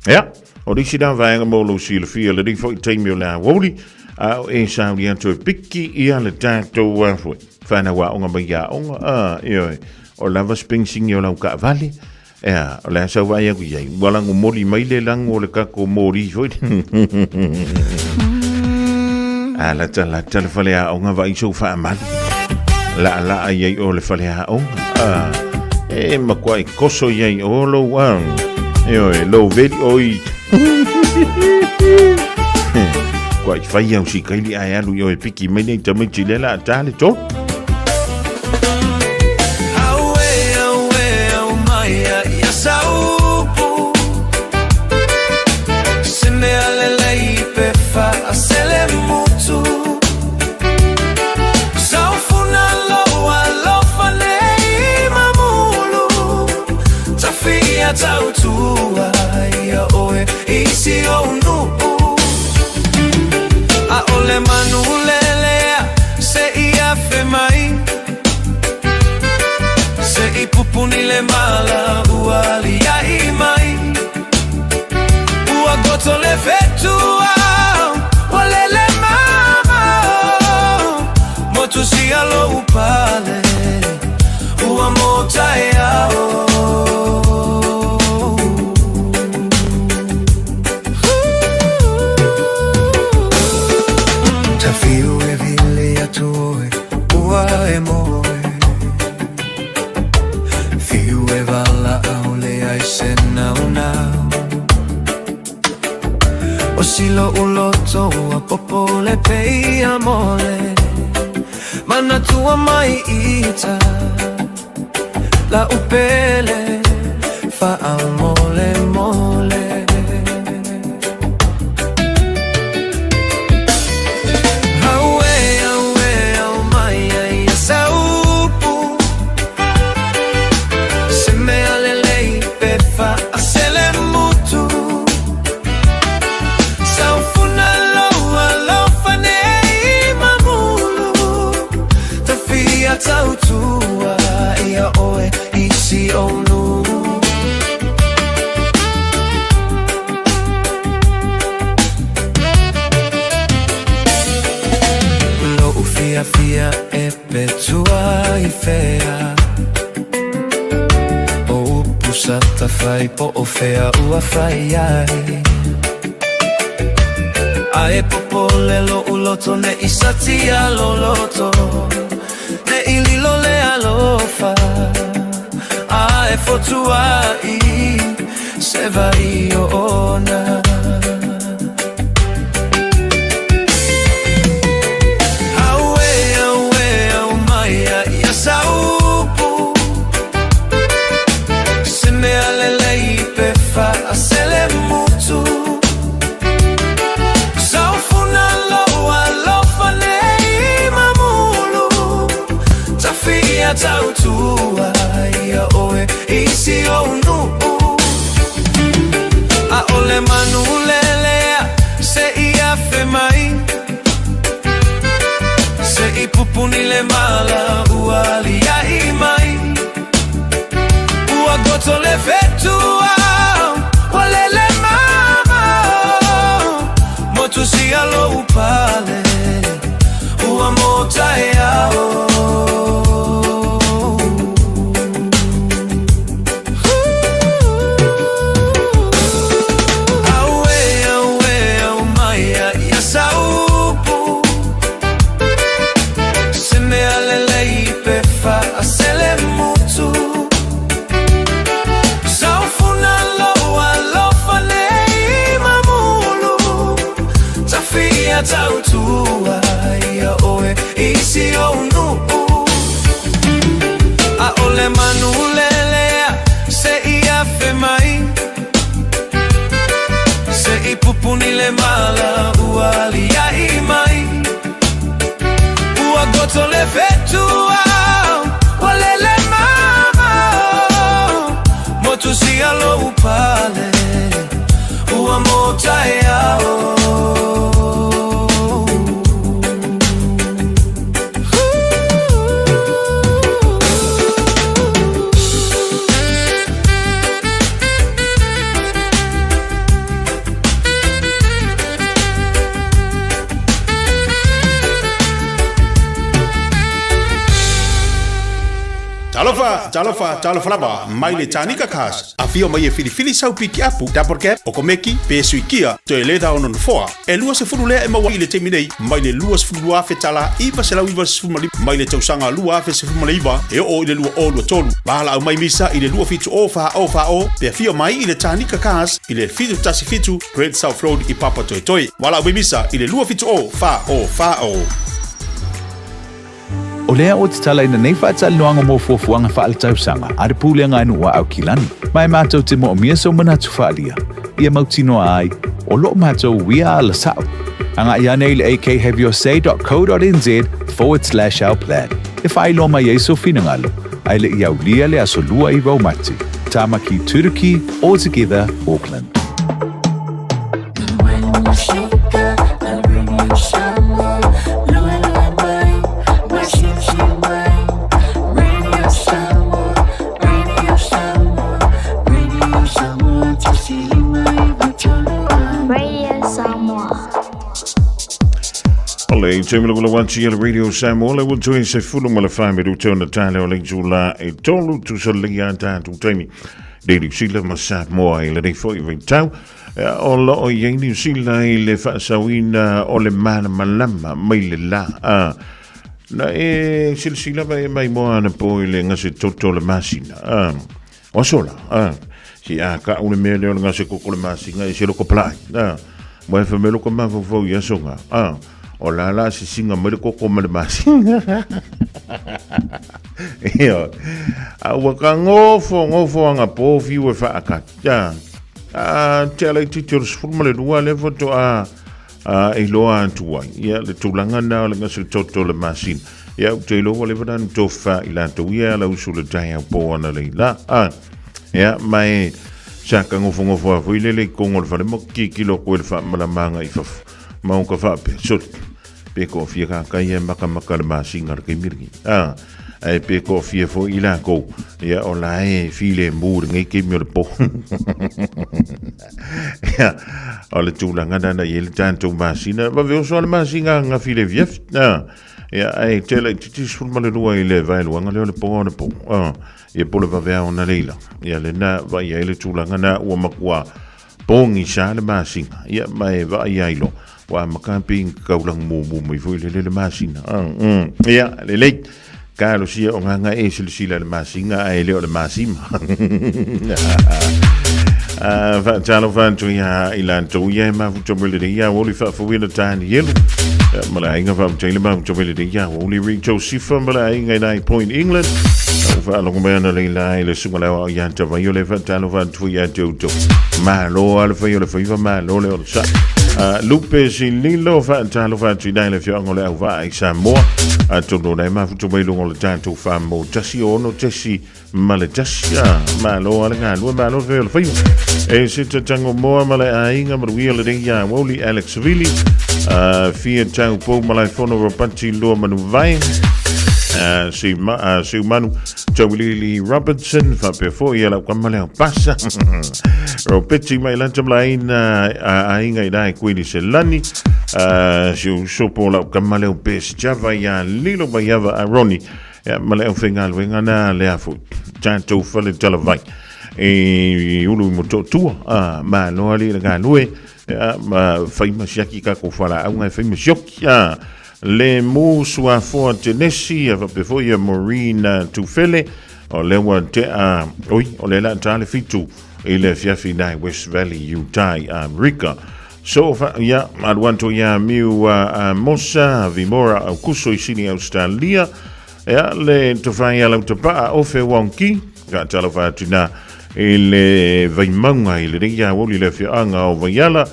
Speaker 7: Ia, o nisi na vaega mo lou silafia lenei foi taimi o le aoauli, a o e sauni atu e piki ia le tatou foi whanau aoga mai aoga, a, ioe, o lava spengsing o lau kaavale, Ea, o le a sau vaai aku i ai. Ua lago moli mai le lago o le kako moli foi. A lata lata le fale aoga vaai sou faamalu. Laalaa i ai o le fale aoga. A, e makuai koso i ai o lou a. Ioe, lou veli oi. Kua i whai au si kaili ai alu i oe piki mai nei tamaiti le la tā le tō.
Speaker 4: pupuni le mala ua aliaʻi mai. Ua goto le fetua, ua lele mamao. Motusia lou pale, ua mo taeao. Tafiu e vili atu oe, ua e moe. Fiu e valaau leai se naunau. O si lo'u loto ua popole pei a mole. Manatua mai ita la'u pele faamolemole. Auē, auē, aumaia ia saupu. Se mea lelei pe faaselemutu. Saufuna lou alofa nei mamulu. Ta fia tautua ia oe i si ou nuu. Lo'u fiafia e pe tua i fea. O upu sa ta fai po o fea ua fai ai. Ae popole lo'u loto ne'i satia loloto. Ne'i lilo le alofa. Ae fotua'i se vai o ona. Auē, auē, aumaia ia saupu. Se mea lelei pe faaselemutu. Saufuna lou alofa nei mamulu. Ta fia tautua ia oe i si ou nuu. A'ole manu lelea se i afe mai. Se i pupuni le mala ua aliaʻi mai. Ua goto le fetua, ua lele mamao. Motusia lou pale, ua mo taeao. Auē, auē, aumaia ia saupu. Se mea lelei pe faaselemutu. Saufuna lou alofa nei mamulu. Ta fia tautua ia oe i si ou nuu. A'ole manu lelea se i afe mai. Se i pupuni le mala ua aliaʻi mai. Ua goto le fetua, ua lele mamao. Motusia lou pale, ua mo taeao.
Speaker 8: Talofa, talofa, talofa lava, mai le Tanika Cars. Afio mai e filifili sau piki apu, double cab, o komeki, pe suikia, toe leta ono nofoa. E 20 lea e maua i le taimi nei, mai le $22,000 995 mai le tausaga 2019 e oo i le 2023. Valaau mai misa i le 27 o fa o fa o, pe afio mai i le Tanika Cars i le 717 Great South Road i Papatoetoe. Valaau mai misa i le 27 o fa o fa o.
Speaker 9: O lea ua tatalaina nei faatalanoaga mo fuafuaga faaletausaga a le Pulega a Nuu a Aukilani, ma e matou te moomia sou manatu faaalia, ia mautinoa ai, o loo matou uia ala sa'o. Agai ane i le akhaveyourSay.co.nz/ourplan e faailoa mai ai sou finagalo, ae le i aulia le aso 29 o Mati. Tamaki Turuki, All Together, Auckland.
Speaker 7: O le taimi le kula atu i le Radio Samoa le ua toe 14 minute ona tale o le itula e tolu tusa lelei a tatou taimi nei Niu Sila ma Samoa i lenei foi vaitau. O lo o i ai Niu Sila i le faasaoina o le malamalama mai le la. A, na e silasila mai e maimoa anapo i le gasetoto o le masina. A, o aso la, a, si a ka le mea lea o le gasetoto o le masina e se loko palai. A, mo e whamelo ka mafaufau i aso ngā. A, o la la sisinga mai le koko ma le masina. Ia, a ua ka ngofo, ngofo anga pō whiu e whaakati. A, a te ala i titi o le 12 lea faatoa a, e iloa atu ai. Ia, le tulaga na o le gasetoto o le masina. Ia, ou te iloa ua leva na tofa i latou ia ala usu le taeao pō ana lei la. A, ia, ma e sa ka ngofongofo a foi lele i kongo le whare mo ki kilo koe le whaamalamaanga i fafo. Ma o ka whaapea, sori, pe ko fia ka kai e maka maka le masinga le keimiriki. A, ae pe ko fia fo i la kou. Ia, o la e file mū le ngei keimi o le pō. Ia, o le tulaga nana i e le tātou masina. Ma veo soa le masinga nga file viafi. A, ia, ae tela i titi 12 i le vaeluaga lea o le pō o le pō. A, ia po le vavea ona leila. Ia, le na vai ai le tulaga na ua makua pogisa le masina. Ia, ma e vaai ai lo. Ua maka pe kaulang mumu mai foi le le masina. Ia, lelei. Talosia o nganga e silasila le masina ae le o le masima. Faatalofa atu ia i latou ia e mafuta mai lenei ia aoauli faafouina Tanielu. Ma le aiga faafetai le mafuta mai lenei ia aoauli Rachel Sifa ma le aiga i Nine Point England. Ua faalogo mai ana leila i le susuga le aoao ia Tavaio le faatalofa atu ia te outou. Malo a le fai o le faiva, malo le onosai. Lupe Sililo faatalofa atu i nai le afioaga o le Auvaa i Samoa. Atonu o mafuta mai luga o le tatou wha 1 6.1. Malo a le galue, malo le fai o le faiva. E se tatango moa ma le aiga manuia lenei ia aoauli Alex Vili. Fia tau pou Malaefono Ropati Lua Manuvai. Si, ma, Siumanu Tauiliili Robertson faapea foi ia lau kama leo pasa. Ropeti mai lata malaina aiga i lai Kuini Selani. Si uso po lau kama leo Best Java ia Lilo Maiava Aroni. Ia, ma le aufaigaluega na le afu tatou fale talavai e ulu i Motootua. A, malo ali le galue, ia, ma fai ma siaki kako falaauga e fai ma sioki. A, le mu suafoa Tenesi, ia faapea foi ia Maureen Tufele, o le ua tea, oi, o le la ta le 7 i le afiafi nai West Valley, Utah i Amerika. So, fa, ia, alu atu ia Miu Mosa, Vimora Aukuso i Sini Australia, ia, le tofai ala utapaa o Fe Wonki, ka talofa atu nā i le Vaimauga i le rei aoauli le afioaga o Vaiala,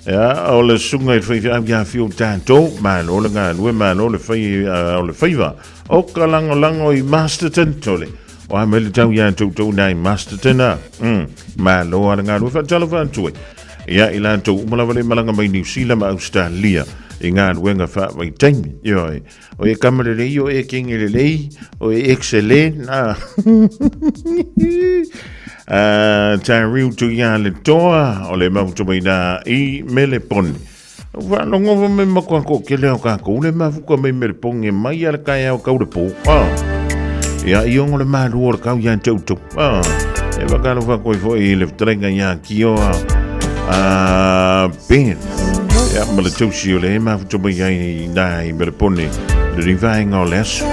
Speaker 7: ia, o le susuga i le faifeau ia Fio Tatou, malo le galue, malo le fai, o le faiva, o ka lagolago i Masterton, tole, o a mai le tau ia toutou nā i Masterton a, malo a le galue, faatalofa atu ai. Ia, i latou uma lava le malaga mai Niu Sila ma Australia i galuega faavaitaimi. Ioe, o e kama lelei, o e kenge lelei, o e excellent. Ah. Tā riu tu ia le toa, o le mafuta mai nā i Melepone. Whaalogo me makoa ko ke leo kākou le mafuka mai Melepone mai a le kai au kau le pō. Ah. Ia, i ongo le malu o le kau ia te utu. Ah. E wakalo whakoi fo i le whatarenga ia kioa Ben. Ia, ma le tausi o le e mafuta mai ai nā i Melepone. Le rivaenga o le aso.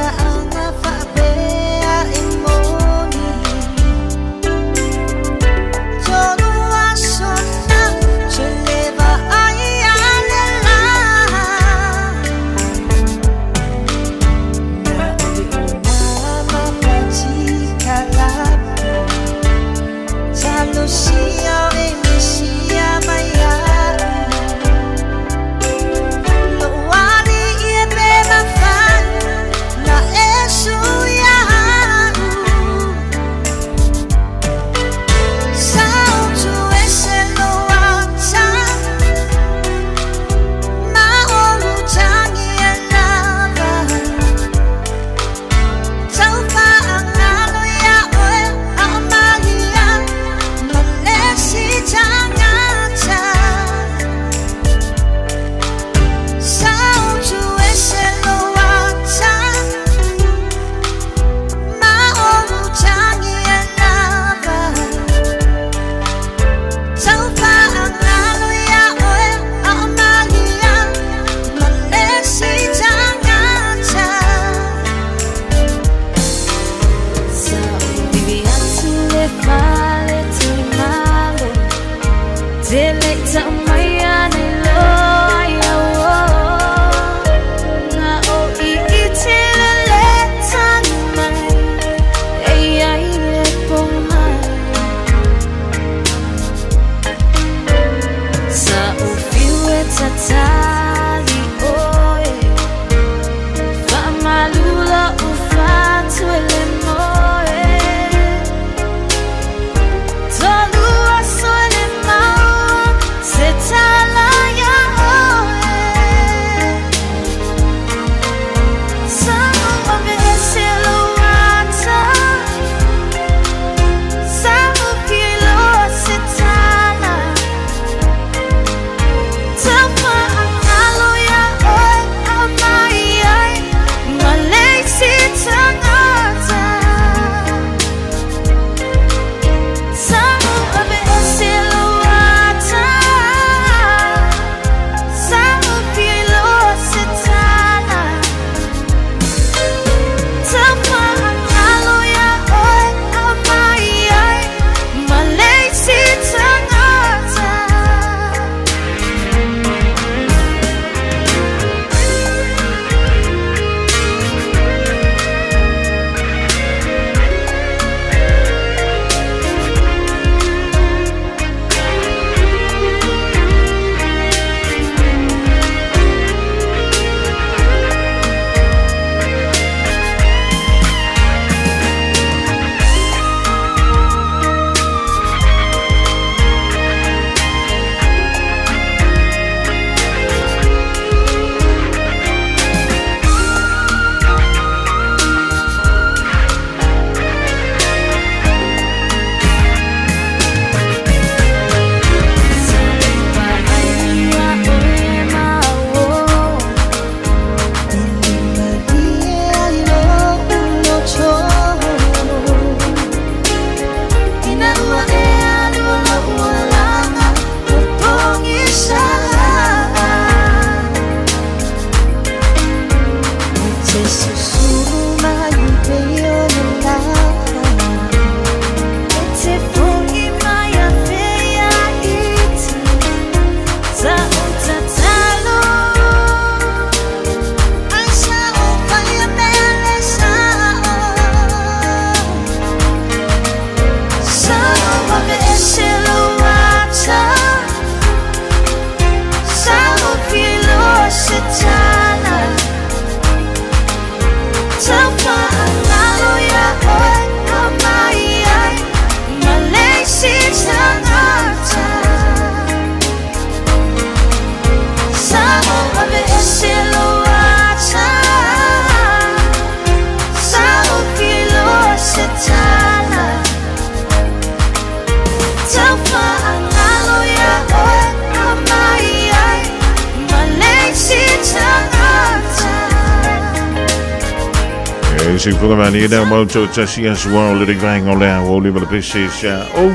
Speaker 7: soifuaga malie lea mau toatasi aso ao le vaega o le aoauli ma le pese sa ou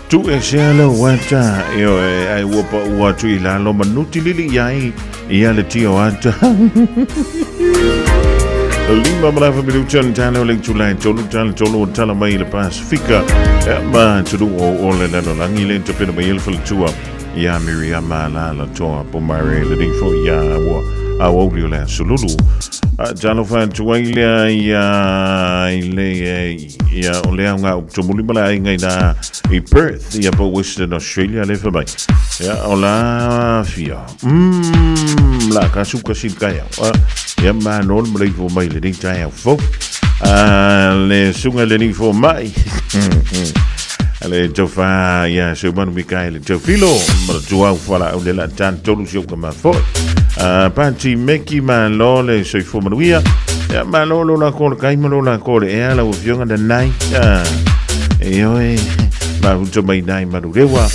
Speaker 7: tuuesea lau ata ioe ae ua paʻu atu i lalo ma nutilili i ai ia le tio ata. 5 ma le afa minuta le tala o le itula e tolu tala tolu o tala mai i le Pasifika e ma atunuu o o le lalolagi le tapena mai e le faletua ia Miriama Alaalatoa Pomare le nei foi ia ua aoauli o le aso lulu. Talofa atu ai lea ia i le ia o le aoga o tumuli ma le aiga i la i Perth ia po Western Australia le fa mai. Ia o la fia. La ka su ka sin kai au. Ia ma no le fo mai le nei tai au fo. Le sunga le nei fo mai. Le tofa ia se manu Mikaele Teofilo ma le tuau fala au le la tan tolu si au ka mafoi. Pati meki ma lo le soifua manuia. Ia ma lo lo la ko le kai ma lo la ko le ea la ufionga na nai. E oe ma huto mai nai marurewa.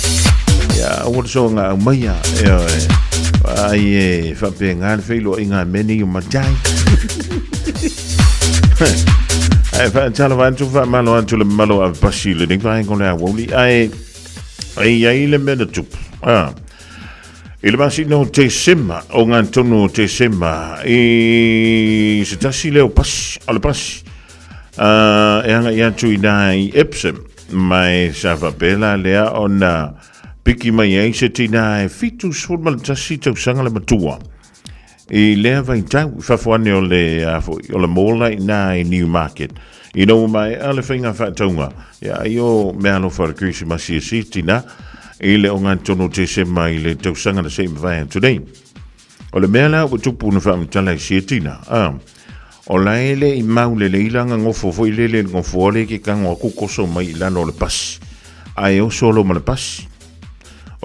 Speaker 7: Ia aua le soanga au maia. E oe. Ai e whape ngā le whailo i ngā meni o matai. Ai whaatalo atu whaamalo atu le malo a pasi le nei vaenga o le awauli. Ai e iai le mea na tupu. Ah. I le masina o Tesema, o ngā tonu o Tesema, i se tasi lea o pasi, o le pasi, e agai atu i nā i Epsom, mai sa faapea lea ona piki mai ai se tinā e 71 tausaga le matua. I lea vaitau, i fafo ane o le, a foi, o le mall i nā i Newmarket. Ina ua maea le faiga faatauga, ia ai o meaalofa o le Kerisimasi e si tinā, i le ogatotonu o Tesema i le tausaga na se i mavae atu nei. O le mea la ua tupu na faamatala i sia tinā, a, o la e le i mau lelei la gagofo foi lele i le gofoa le ke kago aku koso mai i lalo o le pasi, ae oso lo ma le pasi.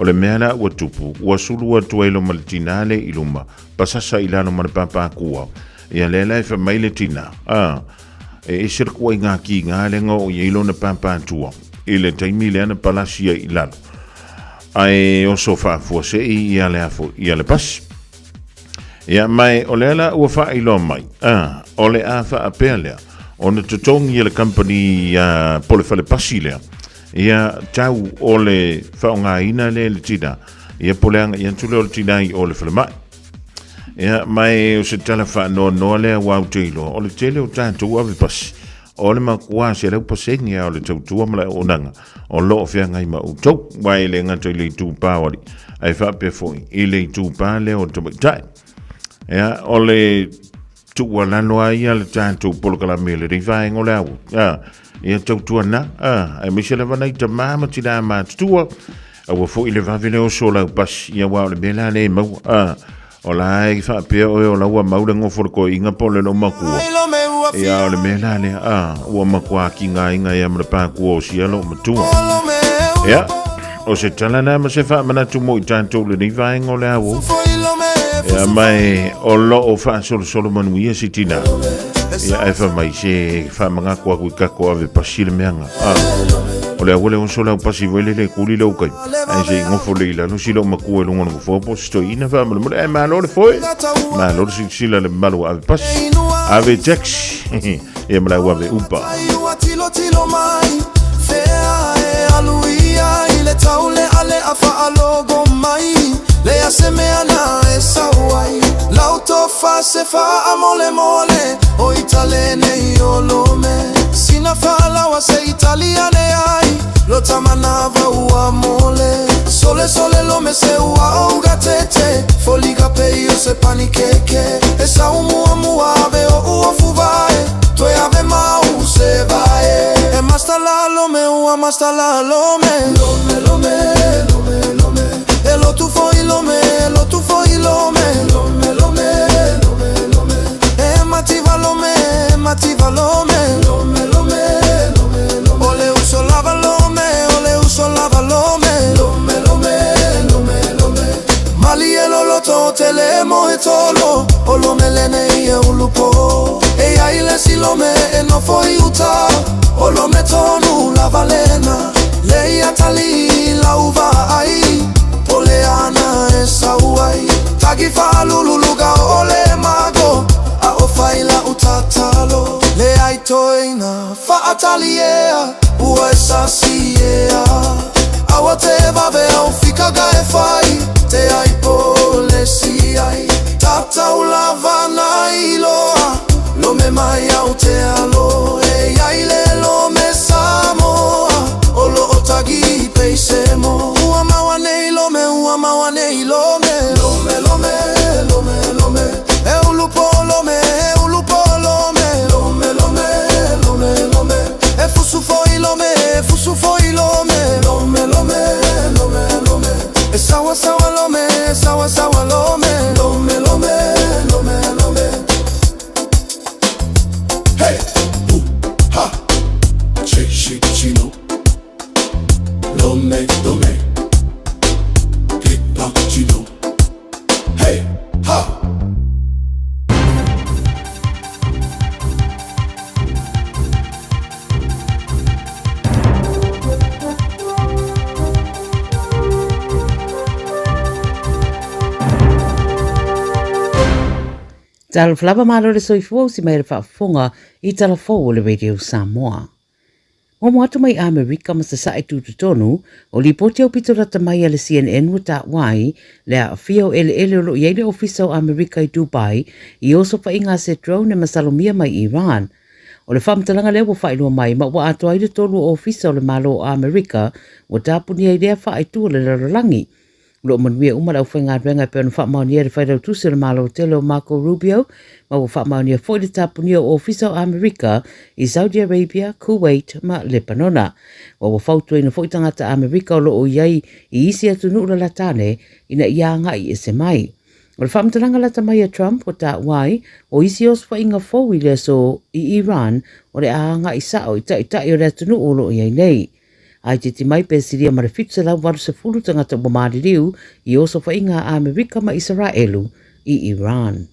Speaker 7: O le mea la ua tupu, ua sulu atu ai lo ma le tinā le i luma, pasasa i lalo ma le pāpākua. Ia lea la e fai mai le tinā, a, e ese le kuaiga kīgā lea na oo i ai lona pāpātua i le taimi lea na palasi ai i lalo. Ae oso faafuasei ia le afo ia le pasi. Ia mai o lea la ua faailoa mai, a, o le a faapea lea, ona totogi e le company a, po le fale pasi lea, ia tau o le faaaogaina lea e le tinā, ia po o le agai atu lea o le tinā i o le falemai. Ia, ma e o se tala faanoanoa lea ua ou te iloa, o le tele o tatou ave pasi, o le makuā 100% a o le tautua ma le auaunaga o lo o feagai ma outou. Aua e le gata i le itupa o alii, ae faapea foi i le itupa lea o tamaitai. Ia, o le tuualalo lava ia le tatou polokalame i lenei vaega o le ao. Ia, ia tautuana, aemaise lava nai tamā ma tinā matutua, aua foi le vave le oso o lau pasi, ia aua o le mea la lea e maua. A, o la e faapea oe o la ua mau le gofo o le toeaina po o le loomatua. Ia o le mea la lea, a, ua matua kigaina ia ma le pākua o sia loomatua. Ia, o se tala na ma se faamanatu mo i tatou lenei vaega o le ao. Ia mai o loo faasolosolo manuia si tinā. Ia ae fai mai se faamanatu aku i kako ave pasi le meaga. Ah, o le aua le oso lau pasi foi lele e kuli lau kai. Ae se i gofo le i lalo si lou matua i luga o le nofoa po o se toeaina faamolemole. Ae malo le foe. Malo le silasila le mamalu ua ave pasi. Ave taxi. Ia ma lau ave Uber.
Speaker 5: toeina Whaatali ea, ua e sasi ea Aua te vave au fikaga e fai Te ai po le si ai Tatau lava na iloa Lome mai au te alo E iai le lome Samoa O lo o tagi peise mo Ua maua nei lome ua maua nei lome Lome lome lome lome E ulu po lome e ulu po lome Lome lome lome lome E fusu foi lome e fusu foi lome Lome lome lome lome E sawa sawa lome e sawa sawa lome Lome lome lome lome Hey, ooh, ha, che, shi, chino, lome, lome, click, pop, chino, hey, ha.
Speaker 10: Talofa lava malo le soifua usi mai le faafofoga i tala fou o le Radio Samoa. Momo atu mai Amerika ma Sasae tutotonu, o lipoti aupito lata mai a le CNN ua taua ai le aafia o eleele o lo o i ai le Ofisa o Amerika i Dubai i osofaiga a se drone e masalomia mai Iran. O le faamatalaga lea ua faailoa mai ma ua atoa ai le tolu o Ofisa o le Malo o Amerika ua tapunia i lea faaitu o le lalolagi. O lo o manuia uma le aufaigaluega e pei ona faamaonia e le Failautusi o le Malo tele o Marco Rubio, ma ua faamaonia foi le tapunia o Ofisa o Amerika i Saudi Arabia, Kuwait ma Lepanona. Ma ua fautuaina foi tagata Amerika o lo o i ai i isi atunuu lalata ane ina ia agai ese mai. O le faamatalaga lata mai a Trump ua taua ai, o isi osofaiga fou i le aso i Iran o le a agai sao i taitai o le atunuu o lo o i ai nei. A i titi mai pe silia ma le 780 tagata ua maliliu i osofaiga a Amerika ma Isaraelu i Iran.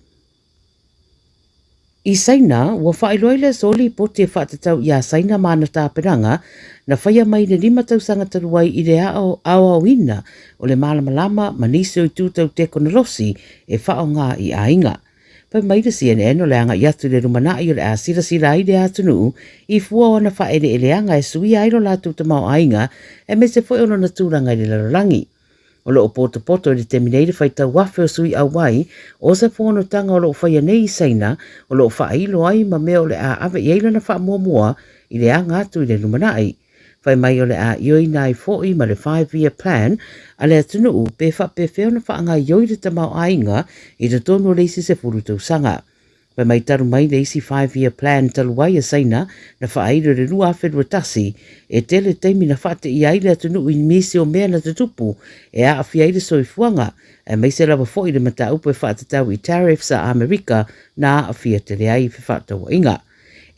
Speaker 10: I Saina, ua faailoa i le aso lipoti e faatatau iā Saina ma ana tapenaga na faia mai i le lima tausaga talu ai i le aoaoina o le malamalama ma nisi o itu tau tekonolosi e faaaoga i aiga. Fai mai le CNN o le agai atu i le lumanai o le a silasila ai le atunuu i fua o ana faaeleeleaga e suia ai lo latou tamaoaiga aemaise foi o lona tulaga i le lalolagi. O lo o potopoto i le taimi nei le faitau afe o sui auai o se fonotaga o lo o faia nei i Saina o lo o faailo ai ma mea o le a ave i ai lana faamuamua i le aga atu i le lumanai. Fai mai o le a ioeina ai foi ma le Five Year Plan a le atunuu pe faapefea ona faagaioi le tamaoaiga i totonu o le isi 10 tausaga. Fai mai talu mai le isi Five Year Plan talu ai a Saina na faailo i le 2021, e tele taimi na faateia ai le atunuu i nisi o mea na tutupu e aafia ai le soifuaga, aemaise lava foi le mataupu e faatatau i tariffs a Amerika na aafia tele ai fefaatauaiga.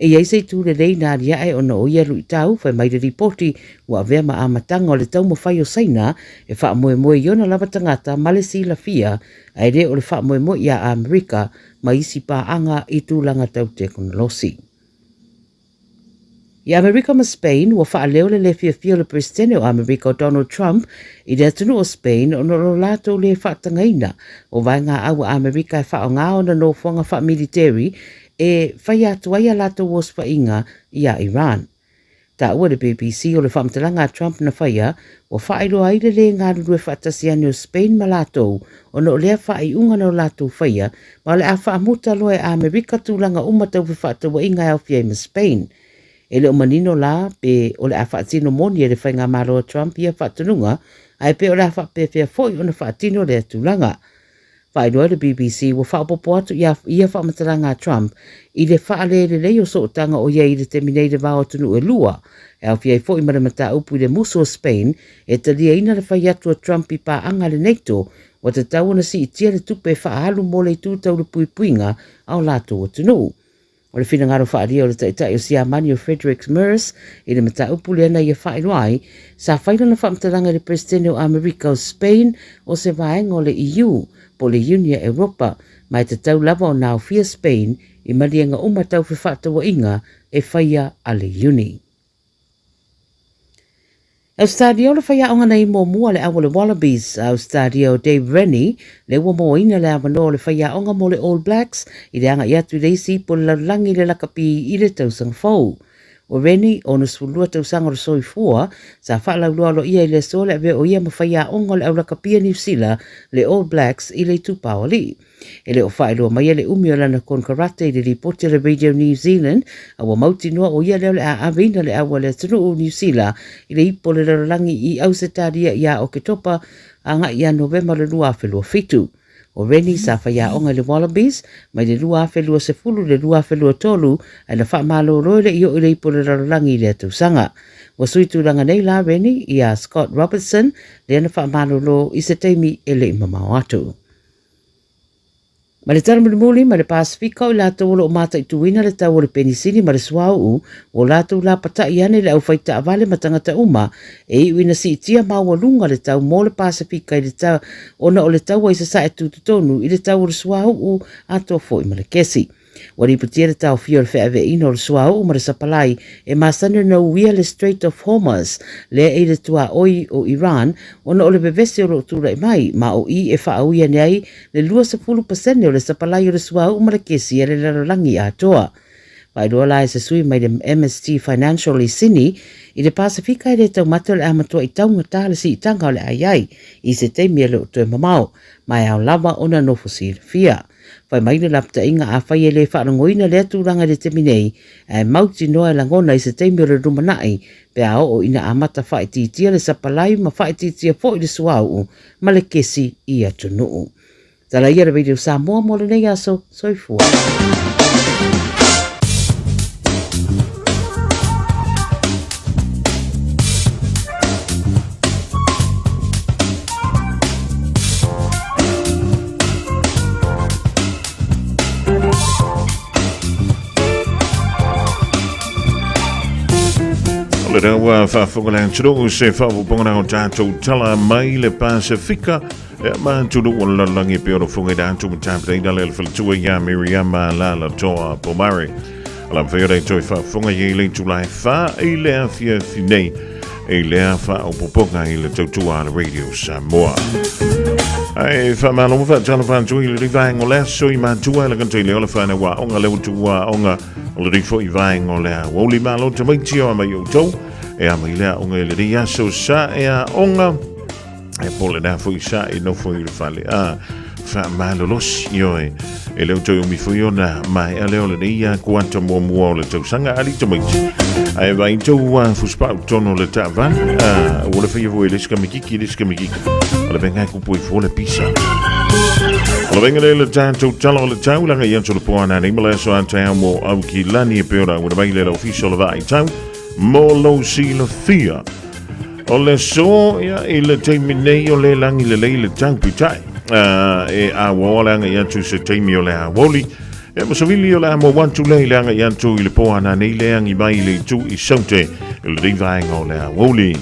Speaker 10: E i ai se itu lelei na aliae ona o ia luitau, fai mai le lipoti, ua avea ma amataga o le taumafai o Saina e faamoemoe i ona lava tagata ma le silafia, ae le o le faamoemoe iā Amerika ma isi paaga i tulaga tau tekonolosi. I Amerika ma Spain, ua faaleo le le fiafia o le Peresetene o Amerika o Donald Trump i le atunuu o Spain ona o lo latou le faatagaina o vaegaau a Amerika e faaaoga ona nofoaga faamiliteri e faia atu ai a latou osofaiga iā Iran. Taua e le BBC o le faamatalaga a Trump na faia, ua faailoa ai le lē galulue faatasi ane o Spain ma latou ona o lea faaiuga na o latou faia ma o le a faamuta loa e Amerika tulaga uma tau fefaatauaiga e aofia ai ma Spain. E le o manino la pe o le a faatino moni e le faigamalo a Trump ia faatonuga ae pe o le a faapefea foi ona faatino lea tulaga. Faailoa e le BBC ua faaopoopo atu ia ia faamatalaga a Trump i le faalelelei o sootaga o i ai i le taimi nei i le va o atunuu e lua, e aofia ai foi ma le mataupu i le musu o Spain e taliaina le fai atu a Trump i paaga a le NATO ua tatau ona siitia le tupe e faaalu mo le itu tau le puipuiga a o latou atunuu. O le finagalo faaalia o le Taitai o Siamani o Friedrich Merz i le mataupu lea na ia faailoa ai, sa fai lana faamatalaga i le Peresetene o Amerika o Spain o se vaega o le EU po o le Iunia Europa, ma e tatau lava ona aofia Spain i maliega uma tau fefaatauaiga e faia a le Iuni. Ausetalia o le faiaoga nei muamua a le au o le Wallabies a Ausetalia o Dave Rennie lea ua moaina le avanoa o le faiaoga mo le All Blacks i le agai atu i le isi ipu o le lalolagi i le lakapi i le tausaga fou. O Rennie, 62 tausaga o le soifua, sa faalauiloa aloaia i le aso le avea o ia ma faiaoga o le au lakapi a Niu Sila, le All Blacks, i le itupa o alii. E le o faailoa maia le umi o lana konekarate i le lipoti a le Radio New Zealand, a ua mautinoa o ia lea o le a aveina le au a le atunuu o Niu Sila i le ipu o le lalolagi i Ausetalia ia Oketopa agai ia Novema o le 2027. O Rennie sa faiaoga i le Wallabies mai le 2020 i le 2023 ae na faamalolo e le i oo i le ipu o le lalolagi i lea tausaga. Ua sui tulaga nei la Rennie iā Scott Robertson lea na faamalolo i se taimi e le i mamao atu. Ma le tala mulimuli, ma le Pasefika o i latou o lo o mataituina le tau o le penisini ma le suauu, ua o latou lapata'i ane le aufai taavale ma tagata uma e iu ina siitia maualuga le tau mo le Pasefika i le ta ona o le taua i sasae tutotonu i le tau o le suauu atoa foi ma le kesi. Ua lipotia le taofia o le feaveaiina o le suauu ma le sapalai e masani ona uia le Strait of Hormuz lea e i le tuaoi o Iran ona o le vevesi o lo o tulai mai ma o i e faaui ane ai le 20% o le sapalai o le suauu ma le kesi a le lalolagi atoa. Faailoa la e se sui mai le MST Financial i Sini i le Pasefika e le taumate o le a matuai taugata le siitaga o le a i ai i se taimi e le o toe mamao ma e ao lava ona nofo silafia. Fai mai le lapataiga afai e le faalogoina lea tulaga i le taimi nei, ae mautinoa e lagona i se taimi o le lumanai pe a oo ina amata faaitiitia le sapalai ma faaitiitia foi le suauu ma le kesi i atunuu. Tala ia le Radio Samoa mo lenei aso. Soifua.
Speaker 7: O le ua faafofoga le atunuu se faaopoopoga o tatou tala mai le Pasefika e ma atunuu o le lalolagi e pei ona fofoga i le atu matapetaina le faletua ia Miriama Lalatoa Pomare. O la mawhai o toe faafofoga i le itula e wha i le afiafi nei i lea faaopoopoga i le tautua a le Radio Samoa. Ai whamalo ma whaatalo whaatu i le rivaengo le aso i matua e la kanta i le ola whanau a onga le utu a onga o le rifo i vaengo le a wauli malo te maiti o ama i o tau e ama i lea onga i le ri aso sa e a onga E po le na foi sa e nofo i le fale a faamalolosi ioe e le o toe umi foi ona maea lea o lenei ia kuata muamua o le tausaga ali tamaiti ae vai tou a fusipau tonu o le taavale a ua le faia foi e le isi kamikiki le isi kamikiki o le venga e kupu ai fua le pisa O le venga le le tatou tala o le tau langa i atu le poa nā nei ma le aso a taeao mo au ki lani e peo rā ua mai le le ofisa o le vaai tau mo lou silafia. O le aso ia i le taimi nei o le lagi lelei le tau peitai e auaoa le agai atu i se taimi o le aoauli. E ma savili o le a mau atu lea i le agai atu i le po ana nei le agi mai i le itu i Saute i lenei vaega o le aoauli.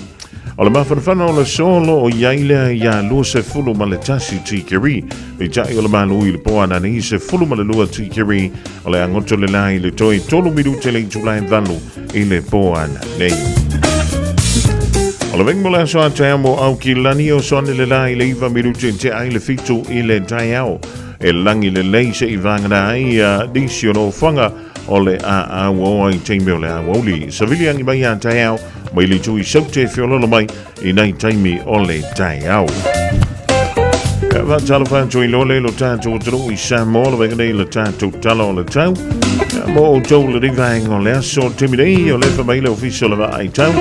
Speaker 7: O le mafanafana o le aso o lo o i ai lea ia 21 tikeri, peitai o le malu i le po ana nei 12 tikeri o le agoto le la i le toe 3 minute le itula e 8 i le po ana nei. O le venga mo le aso a taeao mo au ki lani o soane le la i le iwa minute te ai le fitu i le taeao. E langi le lei se i vāngana ai a nisi o nofoanga o le a au o ai taimi o le aoauli. Savili angi mai a taeao mai le tui saute whiololo mai i nei taimi o le taeao. Ka whātalo whātu i lole lo tātou atunuu i Samoa, le venga nei le tātou tala o le tau. Ka mo o tau le rivaenga o le aso taimi nei o le wha mai le ofisa o le vaai tau.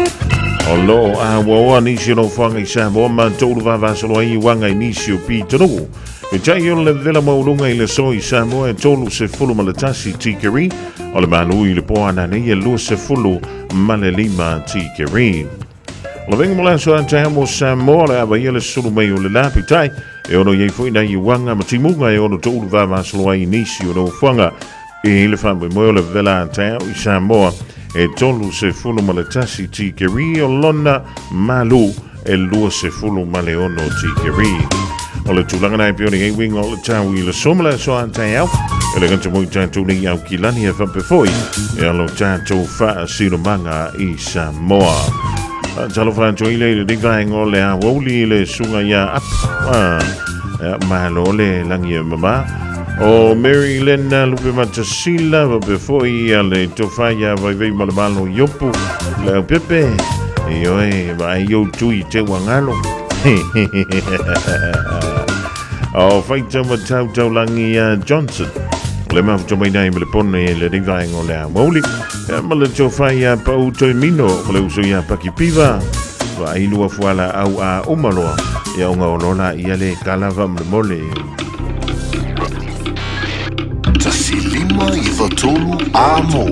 Speaker 7: O lo a waoa nisi o nofoanga i Samoa ma tōru vāvāsolo ai i wanga i nisi o Pitanuu. E tai o le vela maulunga i le so i Samoa e 31 tikeri o le malu i le poana nei e 25 tikeri. O le venga mo le aso a taeao mo Samoa le ava ia le sulu mai o le la peitai e ono i ai foi nai uaga ma timuga e ono toulu vavasolo ai i nisi o nofoaga i le faamoemoe o le vela a taeao i Samoa e 31 tikeri o lona malu e 26 tikeri. O le tulaga na e pei ona i ai uiga o le tau i le so ma le aso a taeao e le gata mo i tatou nei au ki lani e faapea foi e alo tatou faasilomaga i Samoa. Talofa atu ai lea i lenei vaega o le aoauli i le susuga ia Apu. Ia, malo le lagi e mama. O Mary Lynn Lupe Matasila, faapea foi ia le tofa ia Vaivai Malemalo Iopu, le Aupepe, ioe, vaai ou tui te uagalo. O Faita Matau Taulangi Johnson, le mafuta mai nei ma le pone i lenei vaega o le aoauli. Ia, ma le tofa ia Pau Toimino, ma le uso ia Paki Piva, vaai lua fuala au a umaloa, ia onga o lola ia le kalava ma le mole.
Speaker 6: 1 5 93 Amo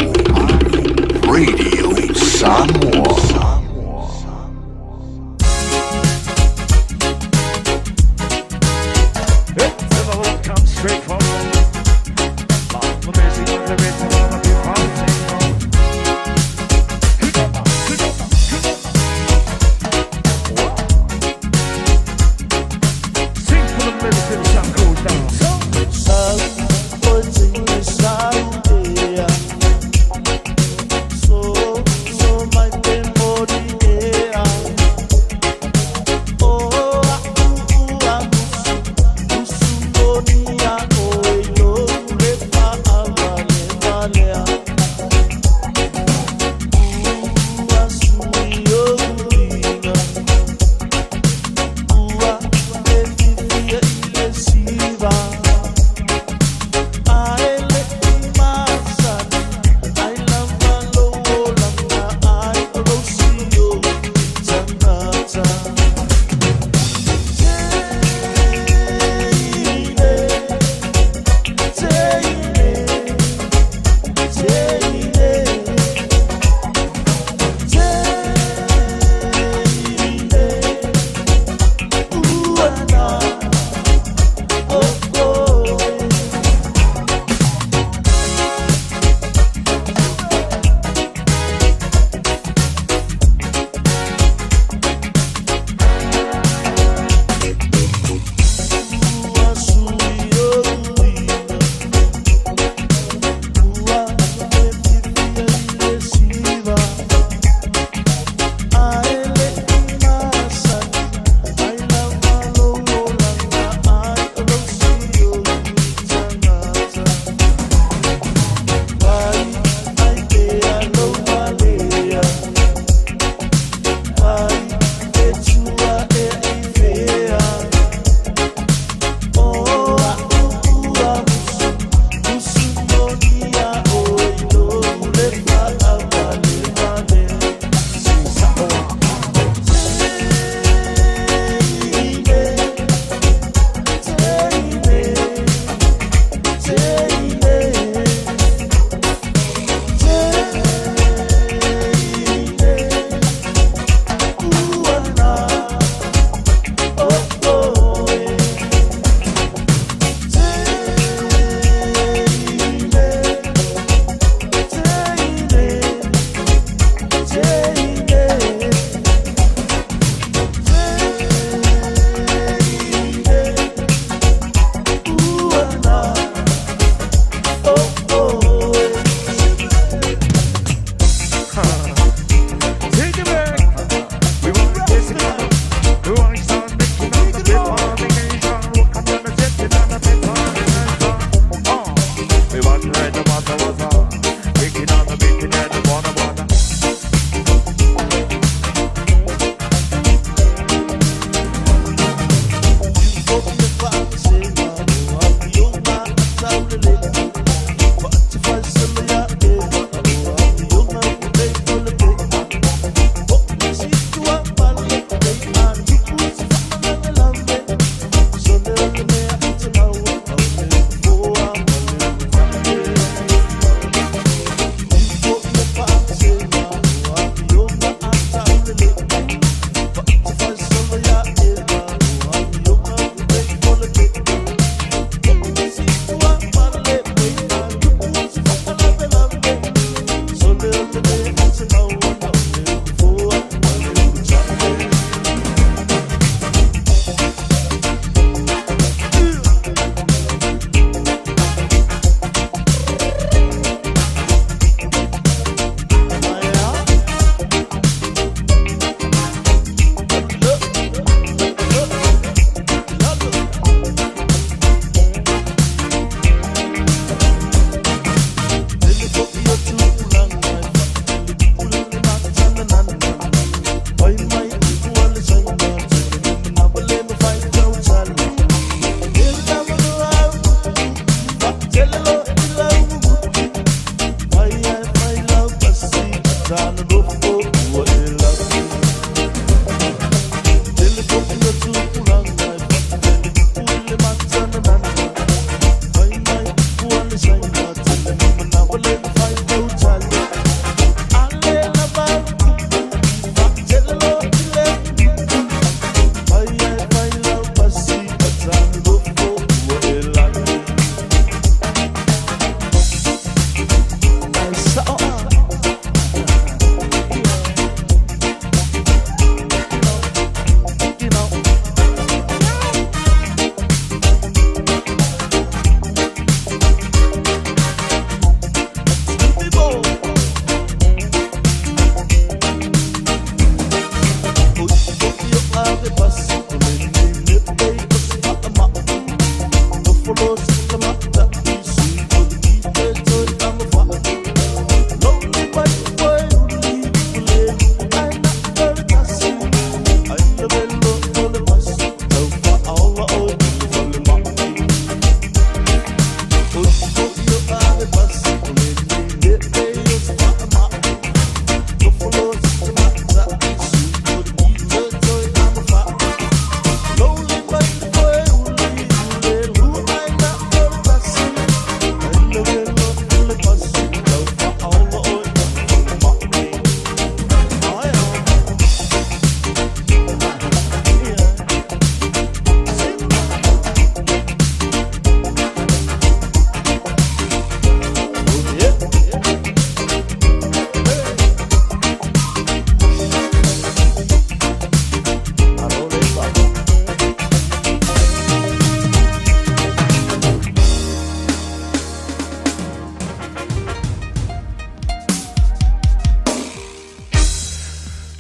Speaker 6: Radio Samoa.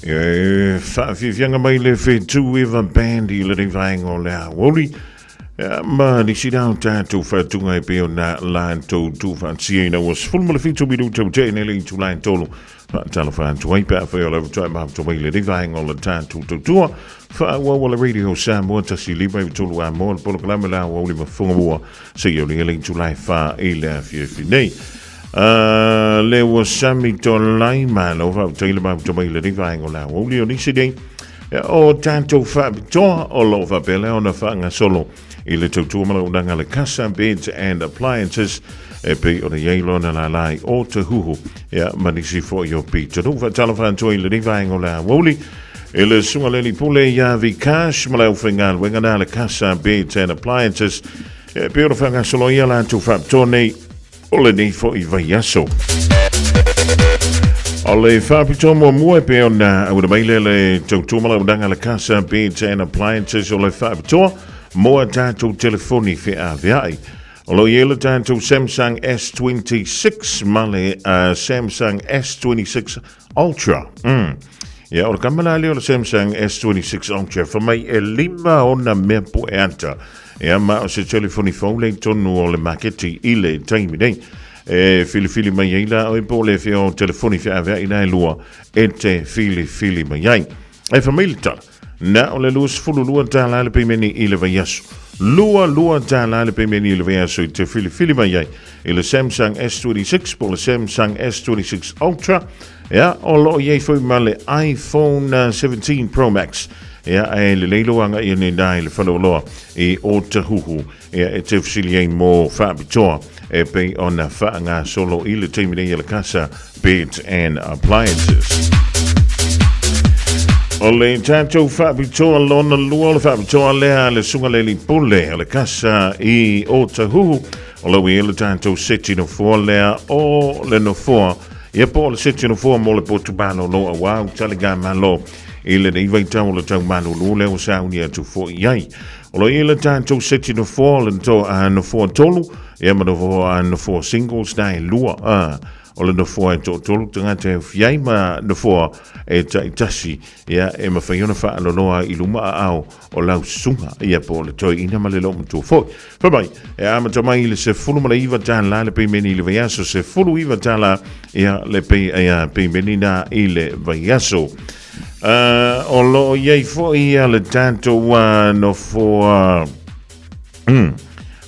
Speaker 7: E faafiafiaga mai le Fetu Eva Band i lenei vaega o le aoauli. Ma nisi la o tatou faatuga e pei ona latou tuufaatasiaina ua 17 minuta ua tea nei le itula e tolu. Faatalofa atu ai pe afai o le faatoa e mafuta mai i lenei vaega o le tatou tautua. Faaauau a le Radio Samoa 153 Amoa le polokalame le aoauli ma fofoga seia aulia le itula e 4 i le afiafi nei. Le ua sami tolai malo faafetai le mafuta mai i lenei vaega o le aoauli o nisi nei o tatou faapitoa o lo o faapea lea ona faagasolo i le tautua ma launaga le Casa Beds and Appliances e pei ona i ai lona lala i Ōtāhuhu ia ma nisi foi o pitonuu. Faatalofa atu ai i lenei vaega o le aoauli i le susuga le alii pule ia Vikash ma le aufaigaluega na le Casa Beds and Appliances e pei ona faagasolo ai a latou faapitoa nei o lenei foi vaiaso. O le faapitoa muamua e pei ona auina mai lea le tautua ma launaga le Casa Beds and Appliances o le faapitoa mo a tatou telefoni feaveai. O lo o i ai le tatou Samsung S26 ma le Samsung S26 Ultra. Ia, o le kama la lea o le Samsung S26 Ultra, fa mai e lima ona mea poe ata. Ia, ma o se telefoni fou le i tonu o le maketi i le taimi nei. E filifili mai ai la oe po o le fea o telefoni feaveai la e lua e te filifili mai ai. E fa mai le tala, Na o le $22 le peimeni i le vaiaso. $22 le peimeni i le vaiaso i te filifili mai ai i le Samsung S26 po o le Samsung S26 Ultra. Ia, o lo o i ai foi ma le iPhone 17 Pro Max. Ia, ae lelei lou agaia nei la i le faleoloa i Ōtahuhu. Ia, e te fesili ai mō faapitoa e pei ona faagasolo i le taimi nei a le Casa Beds and Appliances. O le tatou faapitoa lona lua o le faapitoa lea a le Susuga le Alii Pule o le Casa i Ōtahuhu o lo o i ai le tatou seti nofoa lea o le nofoa ia po o le seti nofoa mo le potu malolo auā taligamalo i lenei vaitau o le tau malulu lea ua sauni atu foi i ai. O lo o i ai le tatou seti nofoa o le nofoa tolu, ia ma nofoa singles na e lua. O le nofoa e toatolu tagata e ofi ai ma nofoa e taitasi, ia e mafai ona faaloloa i luma aao o lau susuga, ia po o le toeaina ma le loomatua foi. Fai mai, e amata mai i le $19 le peimeni i le vaiaso, $19 ia le peimeni na i le vaiaso. O lo o i ai foi ia le tatou nofoa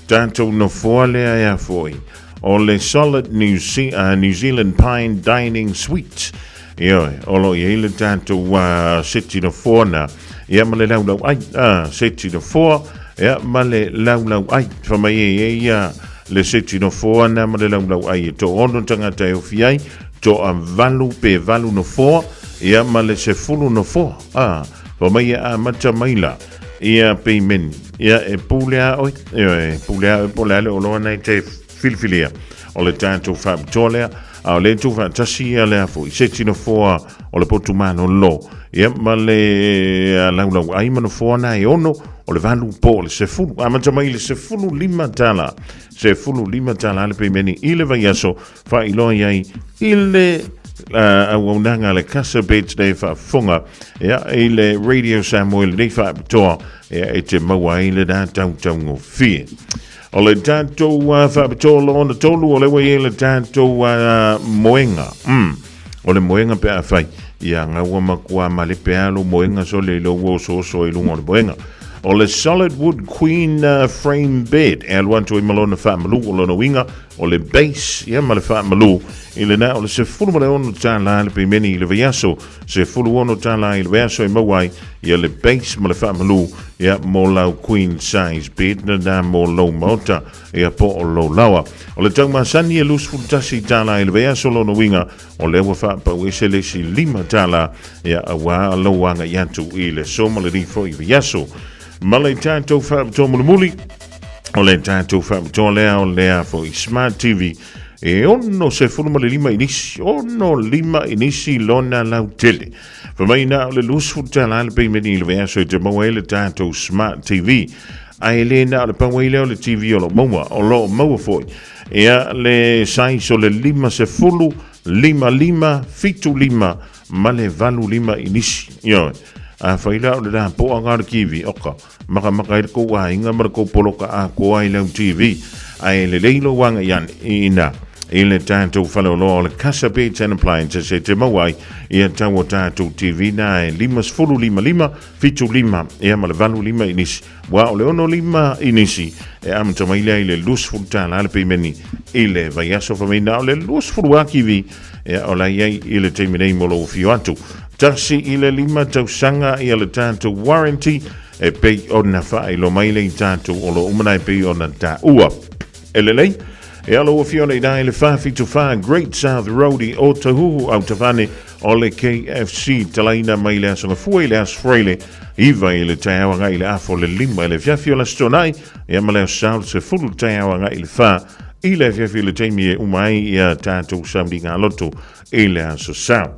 Speaker 7: tatou nofoa lea ea foi o le Solid New Zealand Pine Dining Suite. Ioe, o lo o i ai le tatou seti nofoa na, ia ma le laulau ai, seti nofoa, ia ma le laulau ai. Fai mai e i ai ia le seti nofoa na ma le laulau ai e toaono tagata e ofi ai, toavalu pe valu nofoa, ia ma le 10 nofoa. Fai mai e amata mai la ia peimeni, ia e pule a oe, ioe, e pule a oe po o le a le oloa na e te filifilia o le tatou faapitoa lea, a o lea e tuufaatasi ia lea foi seti nofoa o le potu malolo, ia ma le laulauai ma nofoa na e ono o le valu po o le 10, amata mai i le $15, $15 le peimeni i le vaiaso, faailoa i ai i le auaunaga a le Casa Beds nei faafofoga ia, i le Radio Samoa i lenei faapitoa ia, e te maua ai lena tautaugofie. O le tatou faapitoa lona tolu, o le ua i ai le tatou moega. O le moega pe afai, ia gaua matua malepe lava lou moega sole i lou ua osooso ai i luga o le moega. O le Solid Wood Queen Frame Bed e alu atu ai ma lona faamalu, o lona uiga o le base ia ma le faamalu i lena o le $16 le peimeni i le vaiaso, $16 i le vaiaso e maua ai ia le base ma le faamalu ia mo lau queen size bed lena mo lou maota ia po o lou laoa. O le tau masani e $21 i le vaiaso lona uiga o lea ua faapau ese le isi $5 ia auā lou agai atu i le aso ma lenei foi vaiaso. Ma le tatou faapitoa mulimuli, o le tatou faapitoa lea o lea foi Smart TV e 65 inisi, 65 inisi lona lautele. Fai mai na o le $20 le peimeni i le vaiaso e te maua ai le tatou Smart TV. Ae le na o le pau ai lea o le TV o lo o maua, o lo o maua foi ia le size o le 50, 55, 75. ma le 85 inisi. Ioe. Afai la o le lapoaga o le TV, oka, makamaka ai le kou aiga ma le kou poloka atoa i lau TV. Ae lelei lou agai ane i ina i le tatou faleoloa o le Casa Beds and Appliances e te maua ai ia tau o tatou TV na e 55 75 ia ma le 85 inisi. Ua o le 65 inisi e amata mai lea i le 20 tala le peimeni i le vaiaso fai mai na o le 20 lava TV ia o la i ai i le taimi nei mo lou afio atu. 1 i le 5 tausaga ia le tatou warranty e pei ona faailoa mai le i tatou o lo o uma e pei ona taua. E lelei, e alo ua fiona i i le 474 Great South Road i Otahuhu Autafane o le KFC talaina mai le aso Gafua i le aso Faraile 9 i le taeao agai i le 4:30 i le afiafi o le Aso Toonai ia ma le Aso Sa o le 10 i le taeao agai i le 4 i le afiafi i le taimi e uma ai ia tatou sauniga loto i le Aso Sa.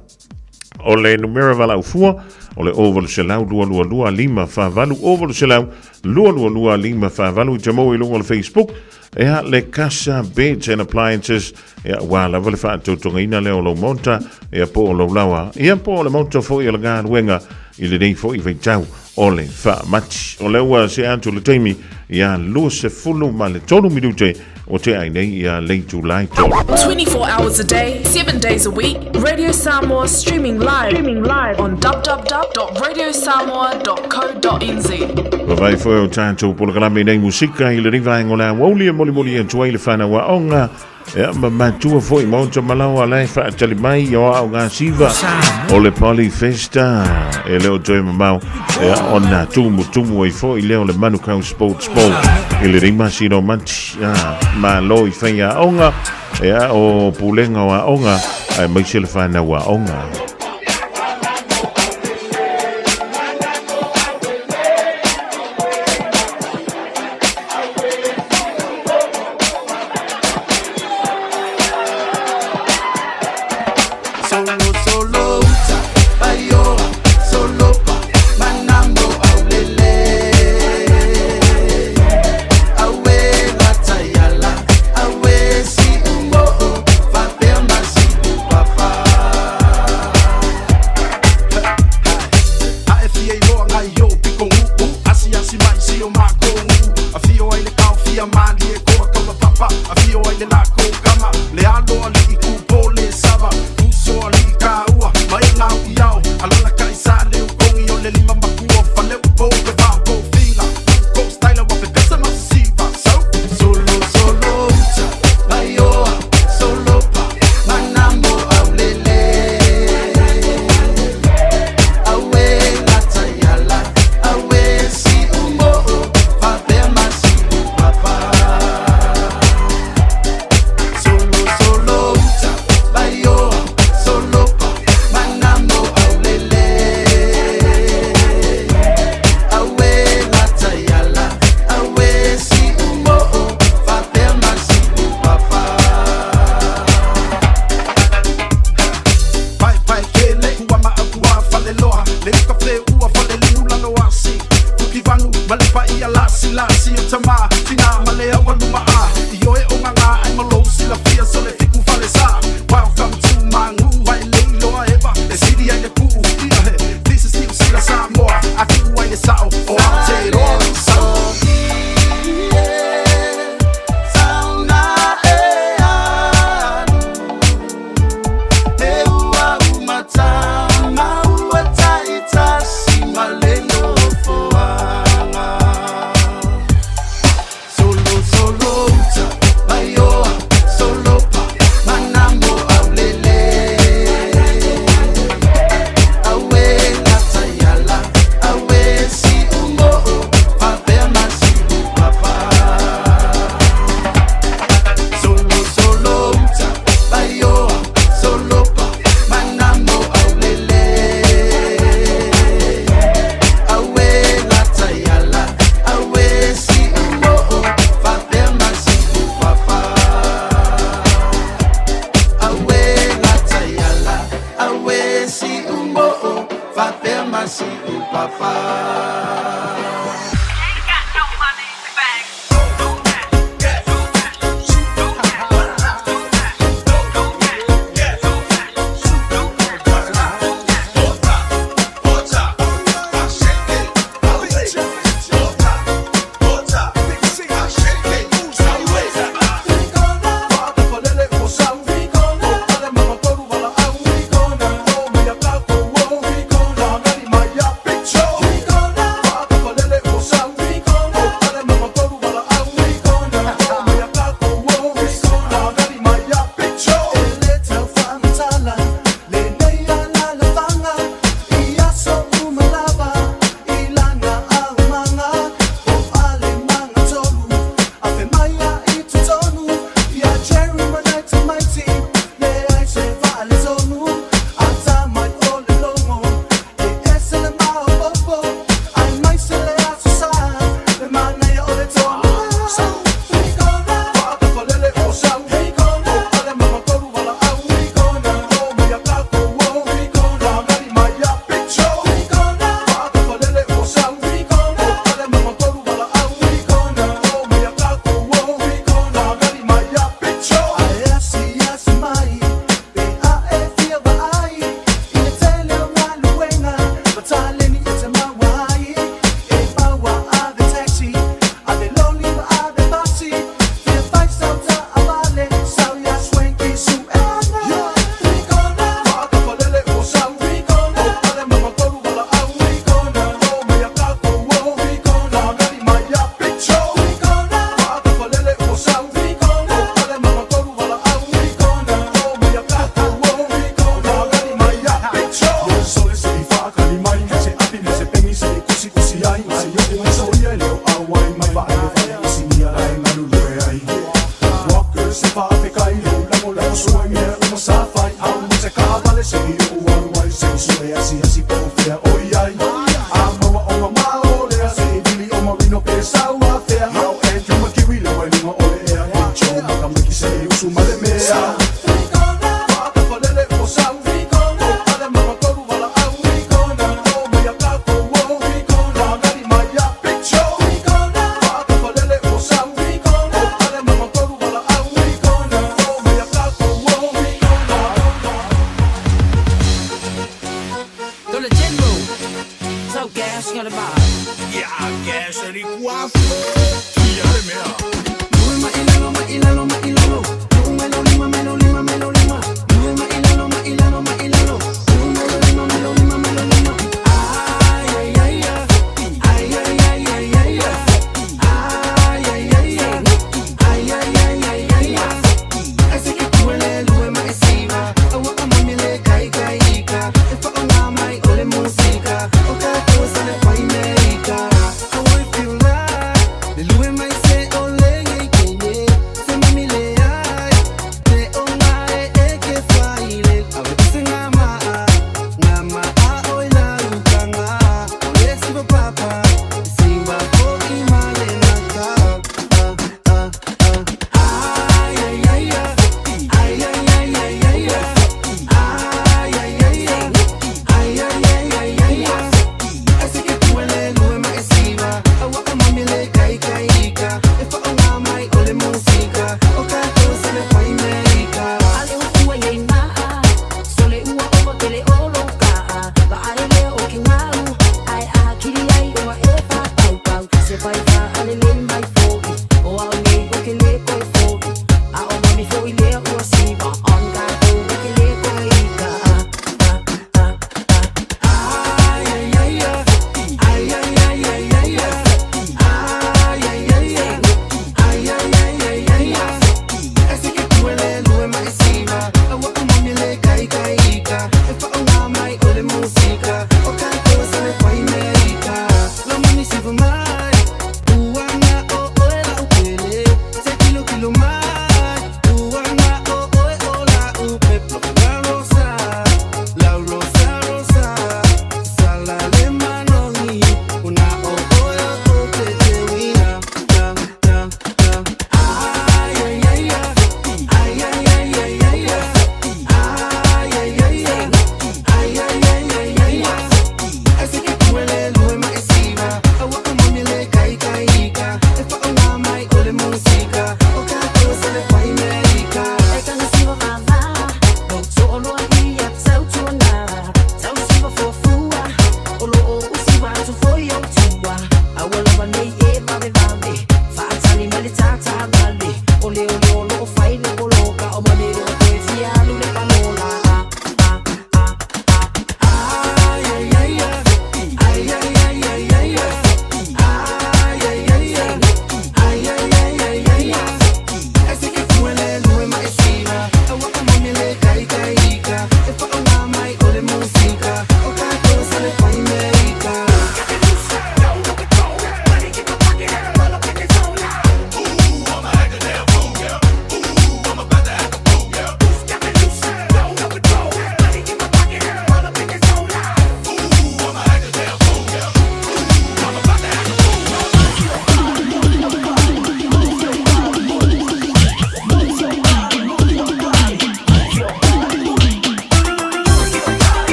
Speaker 7: O le numera valaau fua o le 0800 222 548 0800 222 548 i te maua i luga o le Facebook ea le Casa Beds and Appliances ia ua lava le faatautogaina lea o lou maota ia po o lou laoa ia po o le maota foi o le galuega i lenei foi vaitau o le faamati. O lea ua see atu le taimi ia 23 minute o te ai nei ia le itula e 3.
Speaker 11: 24 hours a day, 7 days a week, Radio Samoa streaming live on www.radiosamoa.co.nz.
Speaker 7: Vavai foi o tatou polokalame nei musika i le vaega o le aoauli e molimoli atu ai le fanau aoga ia ma matua foi maota malaoa la e faatali mai i o aoga siva o le Poly Festa e le o toe mamao ia ona tumutumu ai foi lea o le Manukau Sports Bowl i le 5 o Mati ia, malo i fai aoga ia o pulega o aoga aemaise le fanau aoga.
Speaker 5: Solo solo uta paioa solopa manambo aulele awe lataiala awe si umoo faapea masi upapa
Speaker 8: A e fia iloa ngai o piko uu Asiasi mai si o mākou nuu Afio ai le kaofia malie koa kaula papa Afio ai le lako kama Le alo ali'i ku pole sava Uso ali'i ka
Speaker 5: Sue mea uma sa fai Au mo se kaavale se i ou alu ai Se i sue asiasi po o fea o i ai A maua o mamao lea Se i vili o Marino pe sau afea Yo Andrew McKiwi le wailuga o le ea Big Joe Makamiki se i usu ma le mea Faatafalele ua sau O ale magatolu valaau O mai a tatou o Fagali mai ia Big Joe Faatafalele ua sau O ale magatolu valaau O mai a tatou o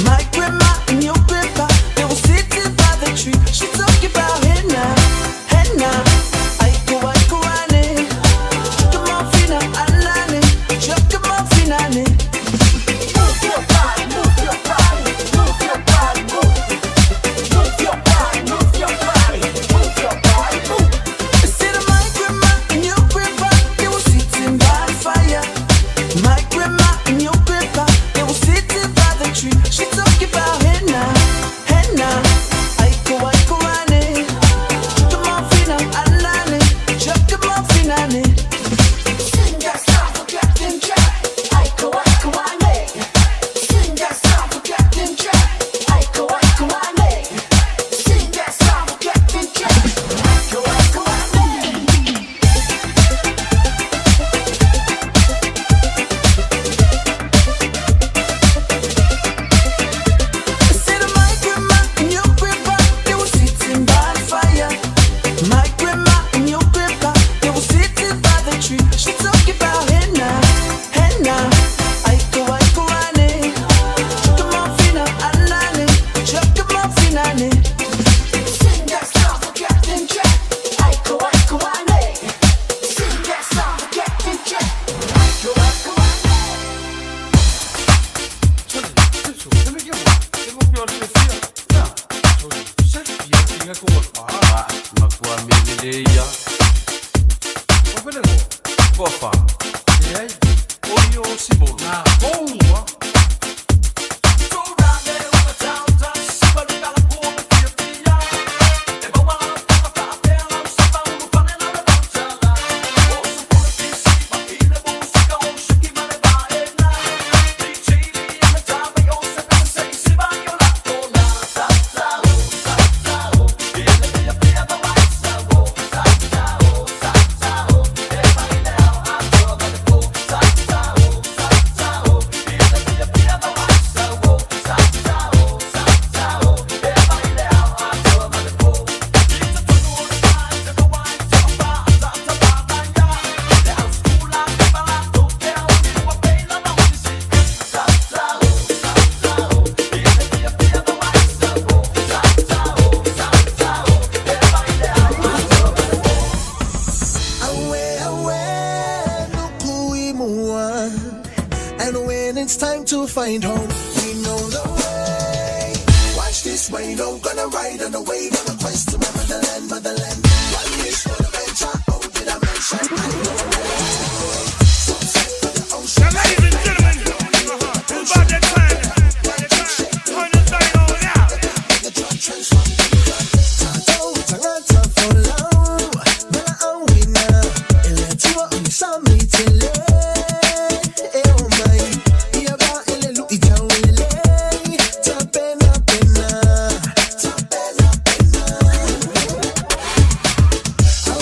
Speaker 12: My grandma and your grandpa, they were sitting by the tree. She talking about hey now, hey now. Aiko aiko ane, chuka mafina anane, chuka mafina ane. Move your body, move your body, move your body, move. Move your body, move your body, move your body, move. Said my grandma and your grandpa, they were sitting by the fire. My grandma and your grandpa, they were sitting by the tree. She talking about hey now, hey now. Aiko aiko ane, chuka mafina anane, chuka mafina ane. Sing that song for Captain Jack. Aiko aiko ane. Sing that song for Captain Jack. Aiko aiko ane. Sing that song for Captain Jack. Aiko aiko ane. Said my grandma and your grandpa, they were sitting by the fire. My grandma and your grandpa, they were sitting by the tree. She talking about hey now, hey now. Aiko aiko ane, chuka mafina anane, chuka mafina ane. Sing that song for Captain Jack. Aiko aiko ane. Sing that song for Captain Jack. Aiko aiko ane.
Speaker 5: Awe, awe, nuku imua. And when it's time to find home, we know the way. Watch this rain, I'm gonna ride on the wave on a quest to my motherland, motherland. One wish for the venture, oh, did I mention? I know I'm ready to take away. Sunset for the ocean.
Speaker 4: Now, ladies and gentlemen, it's about that time. Turn this thing on out.
Speaker 5: Thank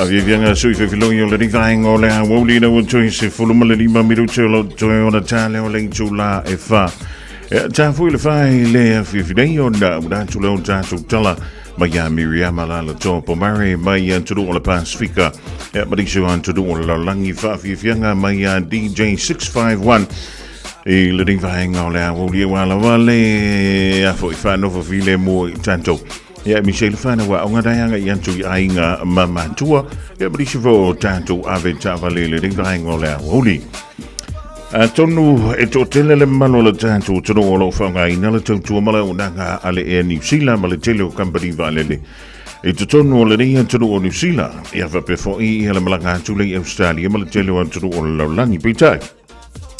Speaker 7: Faafiafiaga sui fefilogi o lenei vaega o le aoauli ina ua toe 15 minute o lo o toe ona ta lea o le itulā e fa. E ta foi le fa i le afiafi nei ona ua atu lea o tatou tala mai ia Miriama Lala Pomare mai ia atunuu o le Pasifika e ma nisi o atunuu o le lalolagi faafiafiaga mai ia DJ 651 i lenei vaega o le aoauli e ua lava le a foi whaanofo file mo i tatou. Ia e misei le whanau a onga daianga i atu i aiga ma matua ia ma nisi fo o tatou ave taavale i lenei vaega o le aoauli. Atonu e toatele le mamalu o le tatou atunuu o lo o faaaogaina le tautua ma le auaunaga a le Air New Zealand ma le tele o kamupani vaalele i totonu o lenei atunuu o Niu Sila, ia faapea foi ia le malaga atu lea i Australia ma le tele o atunuu o le lalolagi. Peitai,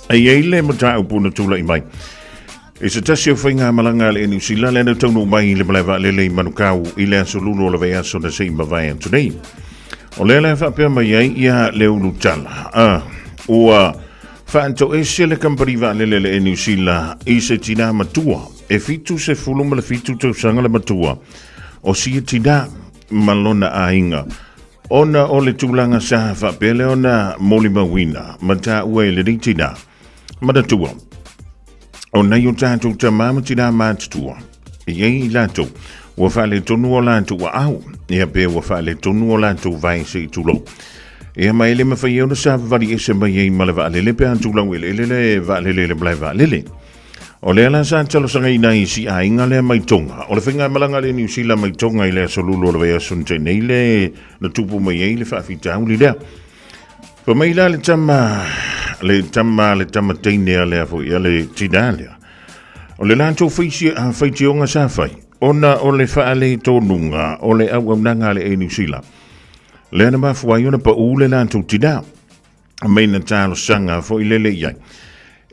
Speaker 7: e i ai le mataupu na tulai mai i se tasi o faigamalaga a le Air New Zealand lea na taunuu mai i le malae vaalele i Manukau i le aso Lulu o le vaiaso na se i mavae atu nei. O lea la e faapea mai ai ia le ulutala, ua faatoese le kamupani vaalele a le Air New Zealand i se tinā matua e 77 tausaga le matua o sia tinā ma lona aiga ona o le tulaga sa faapea lea ona molimauina ma taua e lenei tinā. Manatua, o nai o tātou tamā ma tinā mātutua, e i ai i latou, ua faaletonu o latou aao, ia pe ua faaletonu o latou vae se i tulou. Ia ma e le mawhai e ona savavali ese mai ai ma le vaalele pe a tulau eleele le vaalele le malae vaalele. O lea la sa talosagaina ai si aiga lea mai Tonga. O le faigamalaga a le Niu Sila mai Tonga i le aso Lulu o le vaiaso na tea nei le na tupu mai ai le faafitauli lea. Fai mai la le tama, le tama, le tama teine a lea foi, a le tinā lea. O le latou faitioga sa fai, ona o le faaletonuga o le auaunaga a le Air New Zealand. Lea na mafua ai ona paū le latou tinā. Mai na talosaga foi lele i ai.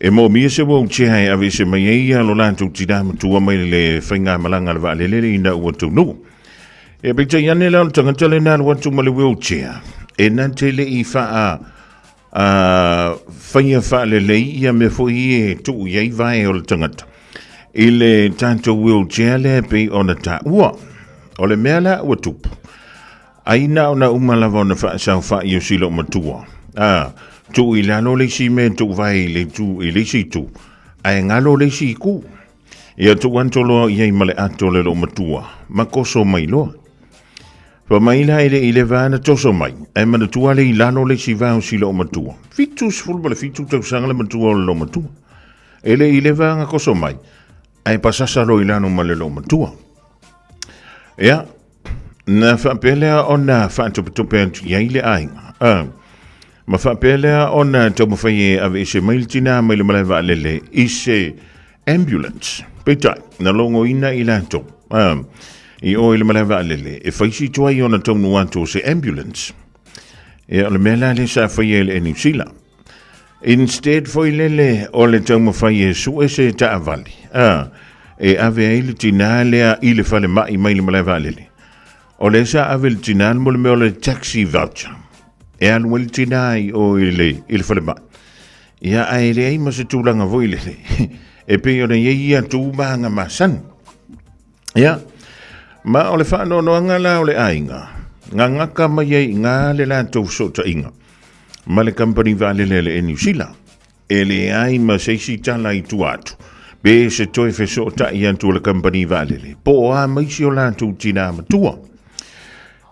Speaker 7: E moomia se wheelchair e aveese mai ai ia lo latou tinā matua mai le faigamalaga a le vaalele ina ua taunuu. E peitai ane la o le tagata lena alu atu ma le wheelchair, e na te le i faa faia faalelei ia mea foi e tuu i ai vae o le tagata i le tatou wheelchair lea e pei ona taua. O le mea la ua tupu, ai na ona uma lava ona faasaofai o si loomatua. A, tuu i lalo le isi mea e tuuvae i le itu i le isi itu, ae galo le isi itu. Ia tuu atu loa i ai ma le ato le loomatua, ma toso mai loa. Fai mai la e le i leva ana toso mai, ae manatua le i lalo le isi vao si loomatua. 77 tausaga le matua o le loomatua. E le i leva ana toso mai, ae pasasa loa i lalo ma le loomatua. Ia, na faapea lea ona faatopetope atu i ai le aiga. Ma faapea lea ona taumafai e aveese mai le tinā mai le malae vaalele i se ambulance. Peitai, na logoina i latou i o i le malae vaalele e fai si tuai ona taunuu atu o se ambulance. Ia, o le mea la lea sa faia e le Air New Zealand. Instead foi lele o le taumafai e sue se taavale, e ave ai le tinā lea i le falemai mai le malae vaalele. O lea sa ave le tinā mo le mea o le taxi voucher. E alu ai le tinā i o i le, i le falemai. Ia, ae leai ma se tulaga foi lele. E pei ona i ai ia tūmāga masani. Ia, ma o le faanoanoaga la o le aiga, gagaka mai ai i ngā le latou fesootaiga ma le kamupani vaalele a le Air New Zealand. E leai ma se isi tala i tua atu, pe se toe fesootai atu o le kamupani vaalele, po o a ma isi o latou tinā matua.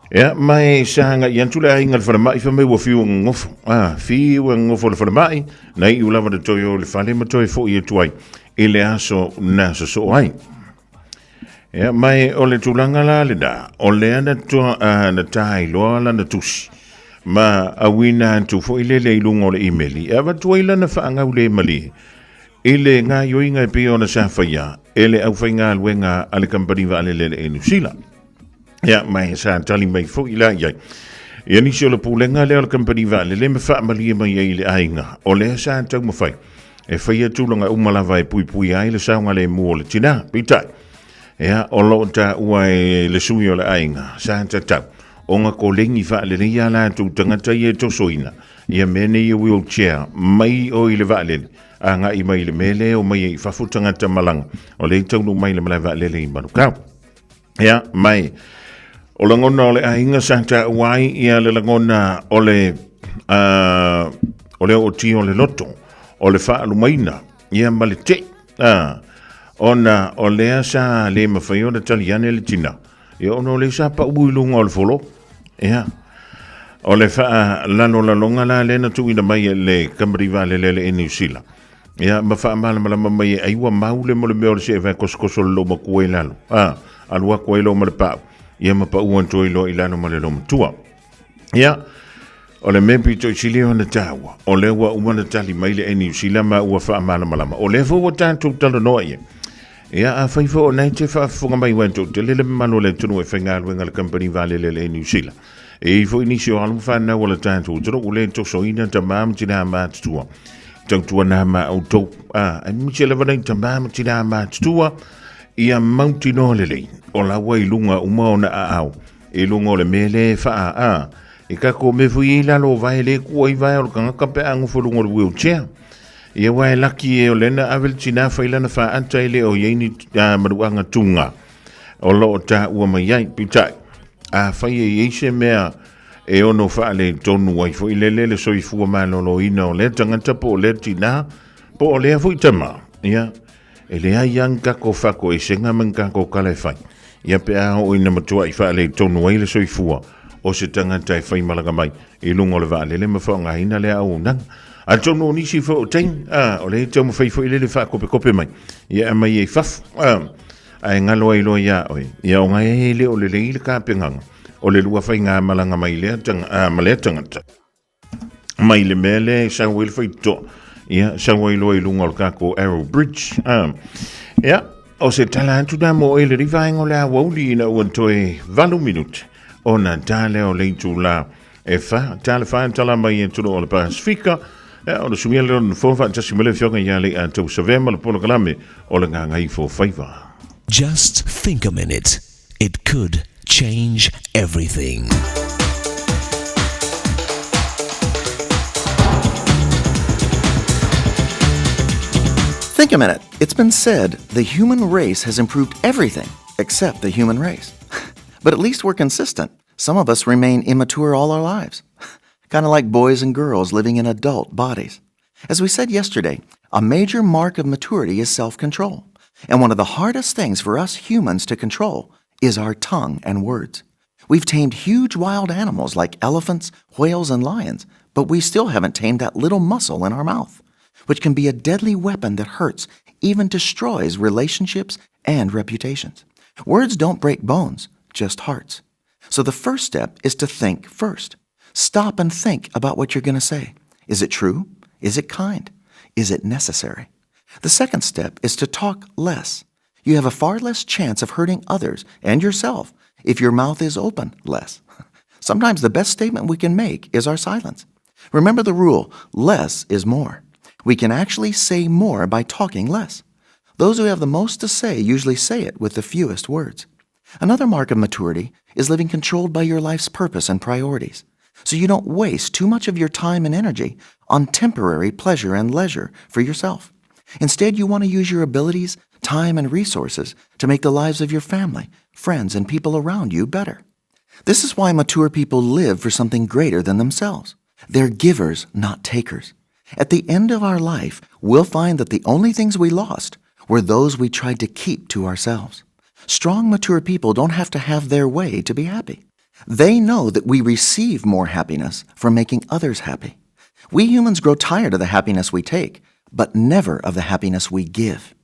Speaker 7: Ia, ma e sa agai atu le aiga i le falemai, fai mai ua fiu e gogofo. A, fiu e gogofo i le falemai, na iu lava na toe o i le fale ma toe foi atu ai i le aso na sosoo ai. Ia, ma e o le tulaga la lena, o lea na, toa, na tā iloa lana tusi, ma auina atu foi lele i luga o le imeli, e avatu ai lana faagau le malie i le gaoioiga e pei ona sa faia e le aufaigaluega a le kamupani vaalele a le Air New Zealand. Ia, ma e sa tali mai foi la i ai. Ia nisi o le pulega lea o le kamupani vaalele ma faamalie mai ai i le aiga, o lea sa taumafai e faia tulaga uma lava e puipuia ai le saogalemu o le tinā. Peitai, ia, o lo o taua e le sui o le aiga, sa tatau ona koleni faalelei a latou tagata ia e tosoina ia mea nei e wheelchair mai o i le vaalele agai mai i le mea lea e omai ai i fafo tagata malaga o lea e taunuu mai i le malae vaalele i Manukau. Ia, mai, o lagona o le aiga sa taua ai ia le lagona o le, o le ootia o le loto, o le faalumaina, ia ma le tei, ona o lea sa le mafai ona tali ane le tina, ia ona o lea sa pau i luga o le folo, ia, o le faalalolaloga la lea na tuuina mai e le kamupani vaalele a le Air New Zealand, Ia, ma faamalamalama mai e ai ua mau le mo le mea o le see vae kosokoso le loomatua i lalo. A, alu atu ai loa ma le pau. Ia ma pau atu ai loa i lalo ma le loomatua. Ia, o le mea pito i sili ona taua, o lea ua uma ona tali mai le Air New Zealand ma ua faamalamalama. O lea foi ua tatou talanoa i ai. Ia, afai foi o na e te faafofoga mai ua toatele le mamalu o le atunuu e faigaluega i le kamupani vaalele a le Air New Zealand. E i ai foi nisi o alo ma fanau o le tatou atunuu ua le tosoina tamā ma tinā matutua. Tautuana ma outou, a, aemaise lava nai tamā ma tinā matutua, ia mautinoa lelei, o la ua i luga uma ona aao, i luga o le mea lea e faa, a, i tatou mea foi ia i lalo o vae le tuu ai vae o le tagata pe a nofo i luga o le wheelchair. Ia aua e laki e o lea na ave le tinā fai lana faata e le o i ai ni manuaga tūgā o lo o taua mai ai. Peitai, afai e i ai se mea e ono faaletonu ai foi lele le soifua maloloina o lea tagata po o lea tinā po o lea foi tama, ia, e leai lava ni tatou faakoesega ma ni tatou tala e fai. Ia pe a oo ina matuai faaletonu ai le soifua o se tagata e faimalaga mai i luga o le vaalele ma faaaogaina lea auaunaga. Atonu o nisi foi o taimi, a, o lea e taumafai foi lele faakopekope mai, ia e aumai ai fafo, a, ae galo ai loa iā oe, ia ona e le o lelei le tapenaga o le lua faigamalaga mai lea tanga, a, ma lea tagata. Mai le mea lea e sau ai le faitotoa, ia, sau ai loa i luga o le tatou Arrow Bridge. A, ia, o se tala atu na mo oe le vaega o le aoauli ina ua toe 8 minute ona ta lea o le itula e fa, ta le fa tala mai e tulu o le Pasifika, ia, o le suia lea o le nofoa faatasi ma le afioga ia Leiatau Savea ma le polokalame o le Gagaifo Faiva.
Speaker 13: Just think a minute, it could change everything.
Speaker 14: Think a minute. It's been said the human race has improved everything except the human race. But at least we're consistent. Some of us remain immature all our lives. Kind of like boys and girls living in adult bodies. As we said yesterday, a major mark of maturity is self control. And one of the hardest things for us humans to control is our tongue and words. We've tamed huge wild animals like elephants, whales, and lions, but we still haven't tamed that little muscle in our mouth, which can be a deadly weapon that hurts, even destroys relationships and reputations. Words don't break bones, just hearts. So the first step is to think first. Stop and think about what you're going to say. Is it true? Is it kind? Is it necessary? The second step is to talk less. You have a far less chance of hurting others and yourself if your mouth is open less. Sometimes the best statement we can make is our silence. Remember the rule less is more. We can actually say more by talking less. Those who have the most to say usually say it with the fewest words. Another mark of maturity is living controlled by your life's purpose and priorities, so you don't waste too much of your time and energy on temporary pleasure and leisure for yourself. Instead, you want to use your abilities, time, and resources to make the lives of your family, friends, and people around you better. This is why mature people live for something greater than themselves. They're givers, not takers. At the end of our life, we'll find that the only things we lost were those we tried to keep to ourselves. Strong, mature people don't have to have their way to be happy. They know that we receive more happiness from making others happy. We humans grow tired of the happiness we take, but never of the happiness we give.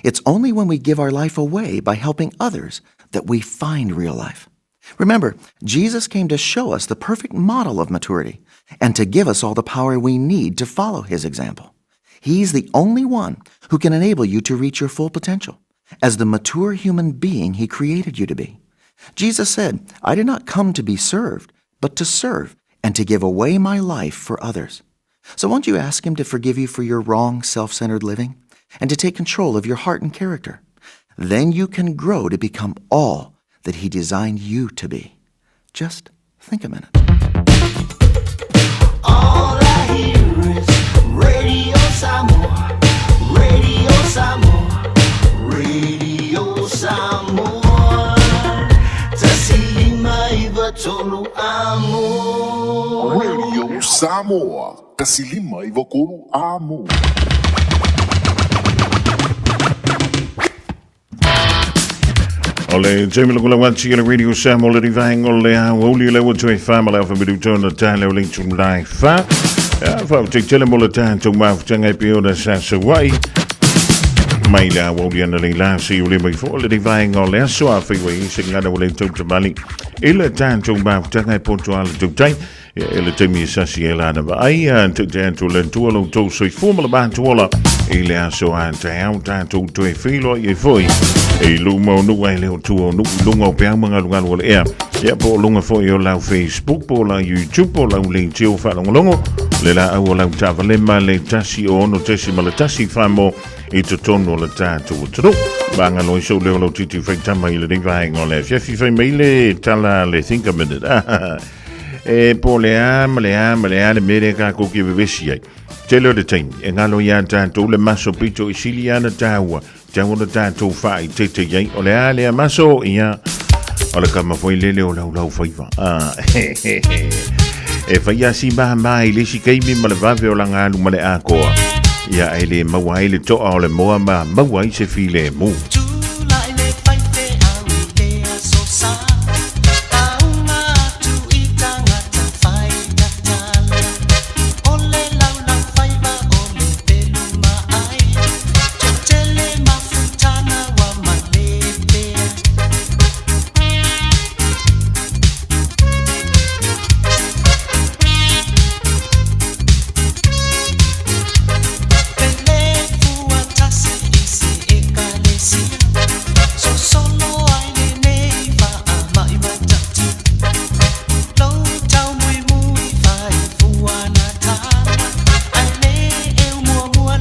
Speaker 14: It's only when we give our life away by helping others that we find real life. Remember, Jesus came to show us the perfect model of maturity and to give us all the power we need to follow his example. He's the only one who can enable you to reach your full potential as the mature human being he created you to be. Jesus said, I did not come to be served, but to serve and to give away my life for others. So won't you ask him to forgive you for your wrong, self centered living and to take control of your heart and character? Then you can grow to become all that he designed you to be. Just think a minute.
Speaker 12: All I hear is Radio Samoa, Radio Samoa, Radio Samoa. 105 amo.
Speaker 6: Radio Samoa, 153 Amo.
Speaker 7: O le taimi loko lau atu i le Radio Samoa le rivaenga o le aoauli o le ua toe wha ma le alfa miru tona tā leo le tū lai wha. Ia, wha o te tele mo le tātou mafutanga e pe ona sa sawai. Mai le aoauli ana le la si o le mai fo le rivaenga o le aso a whiwa i se ngana o le tau tamali. I le tātou mafutanga e poto ala tautai. Ia, e le taimi e sasi e lana vaai, a te te atu le tua lo tou soifua ma le matuola i le aso a te au tātou toe whiloa i e foi. I luma o nuu ai le o tua o nuu i lunga o peau magalugalu o le ea. Ia, po o lunga foi o lau Facebook, po o lau YouTube, po o lau leitio whaalongolongo, le la au o lau taavale ma le 161.1 whamo i totonu o le tātou atunuu. Maagalo ai sou leo lau titi whaitama i lenei vaega o le afiafi whai mai le tala le think a minute. E po le a ma le a ma le a le mea lea kākou ke vevesi ai. Tele o le taimi, e ngalo iā tātou le maso pito i sili ana tāua, tau ona tātou faaeteete i ai, o le a lea maso, ia, o le kama foi lele o laulau faiva. Ah, e fai a si māmā i le isi kaimi ma le vave o langa alu ma le ākoa. Ia, e le maua ai le toa o le moa ma maua ai se filemu.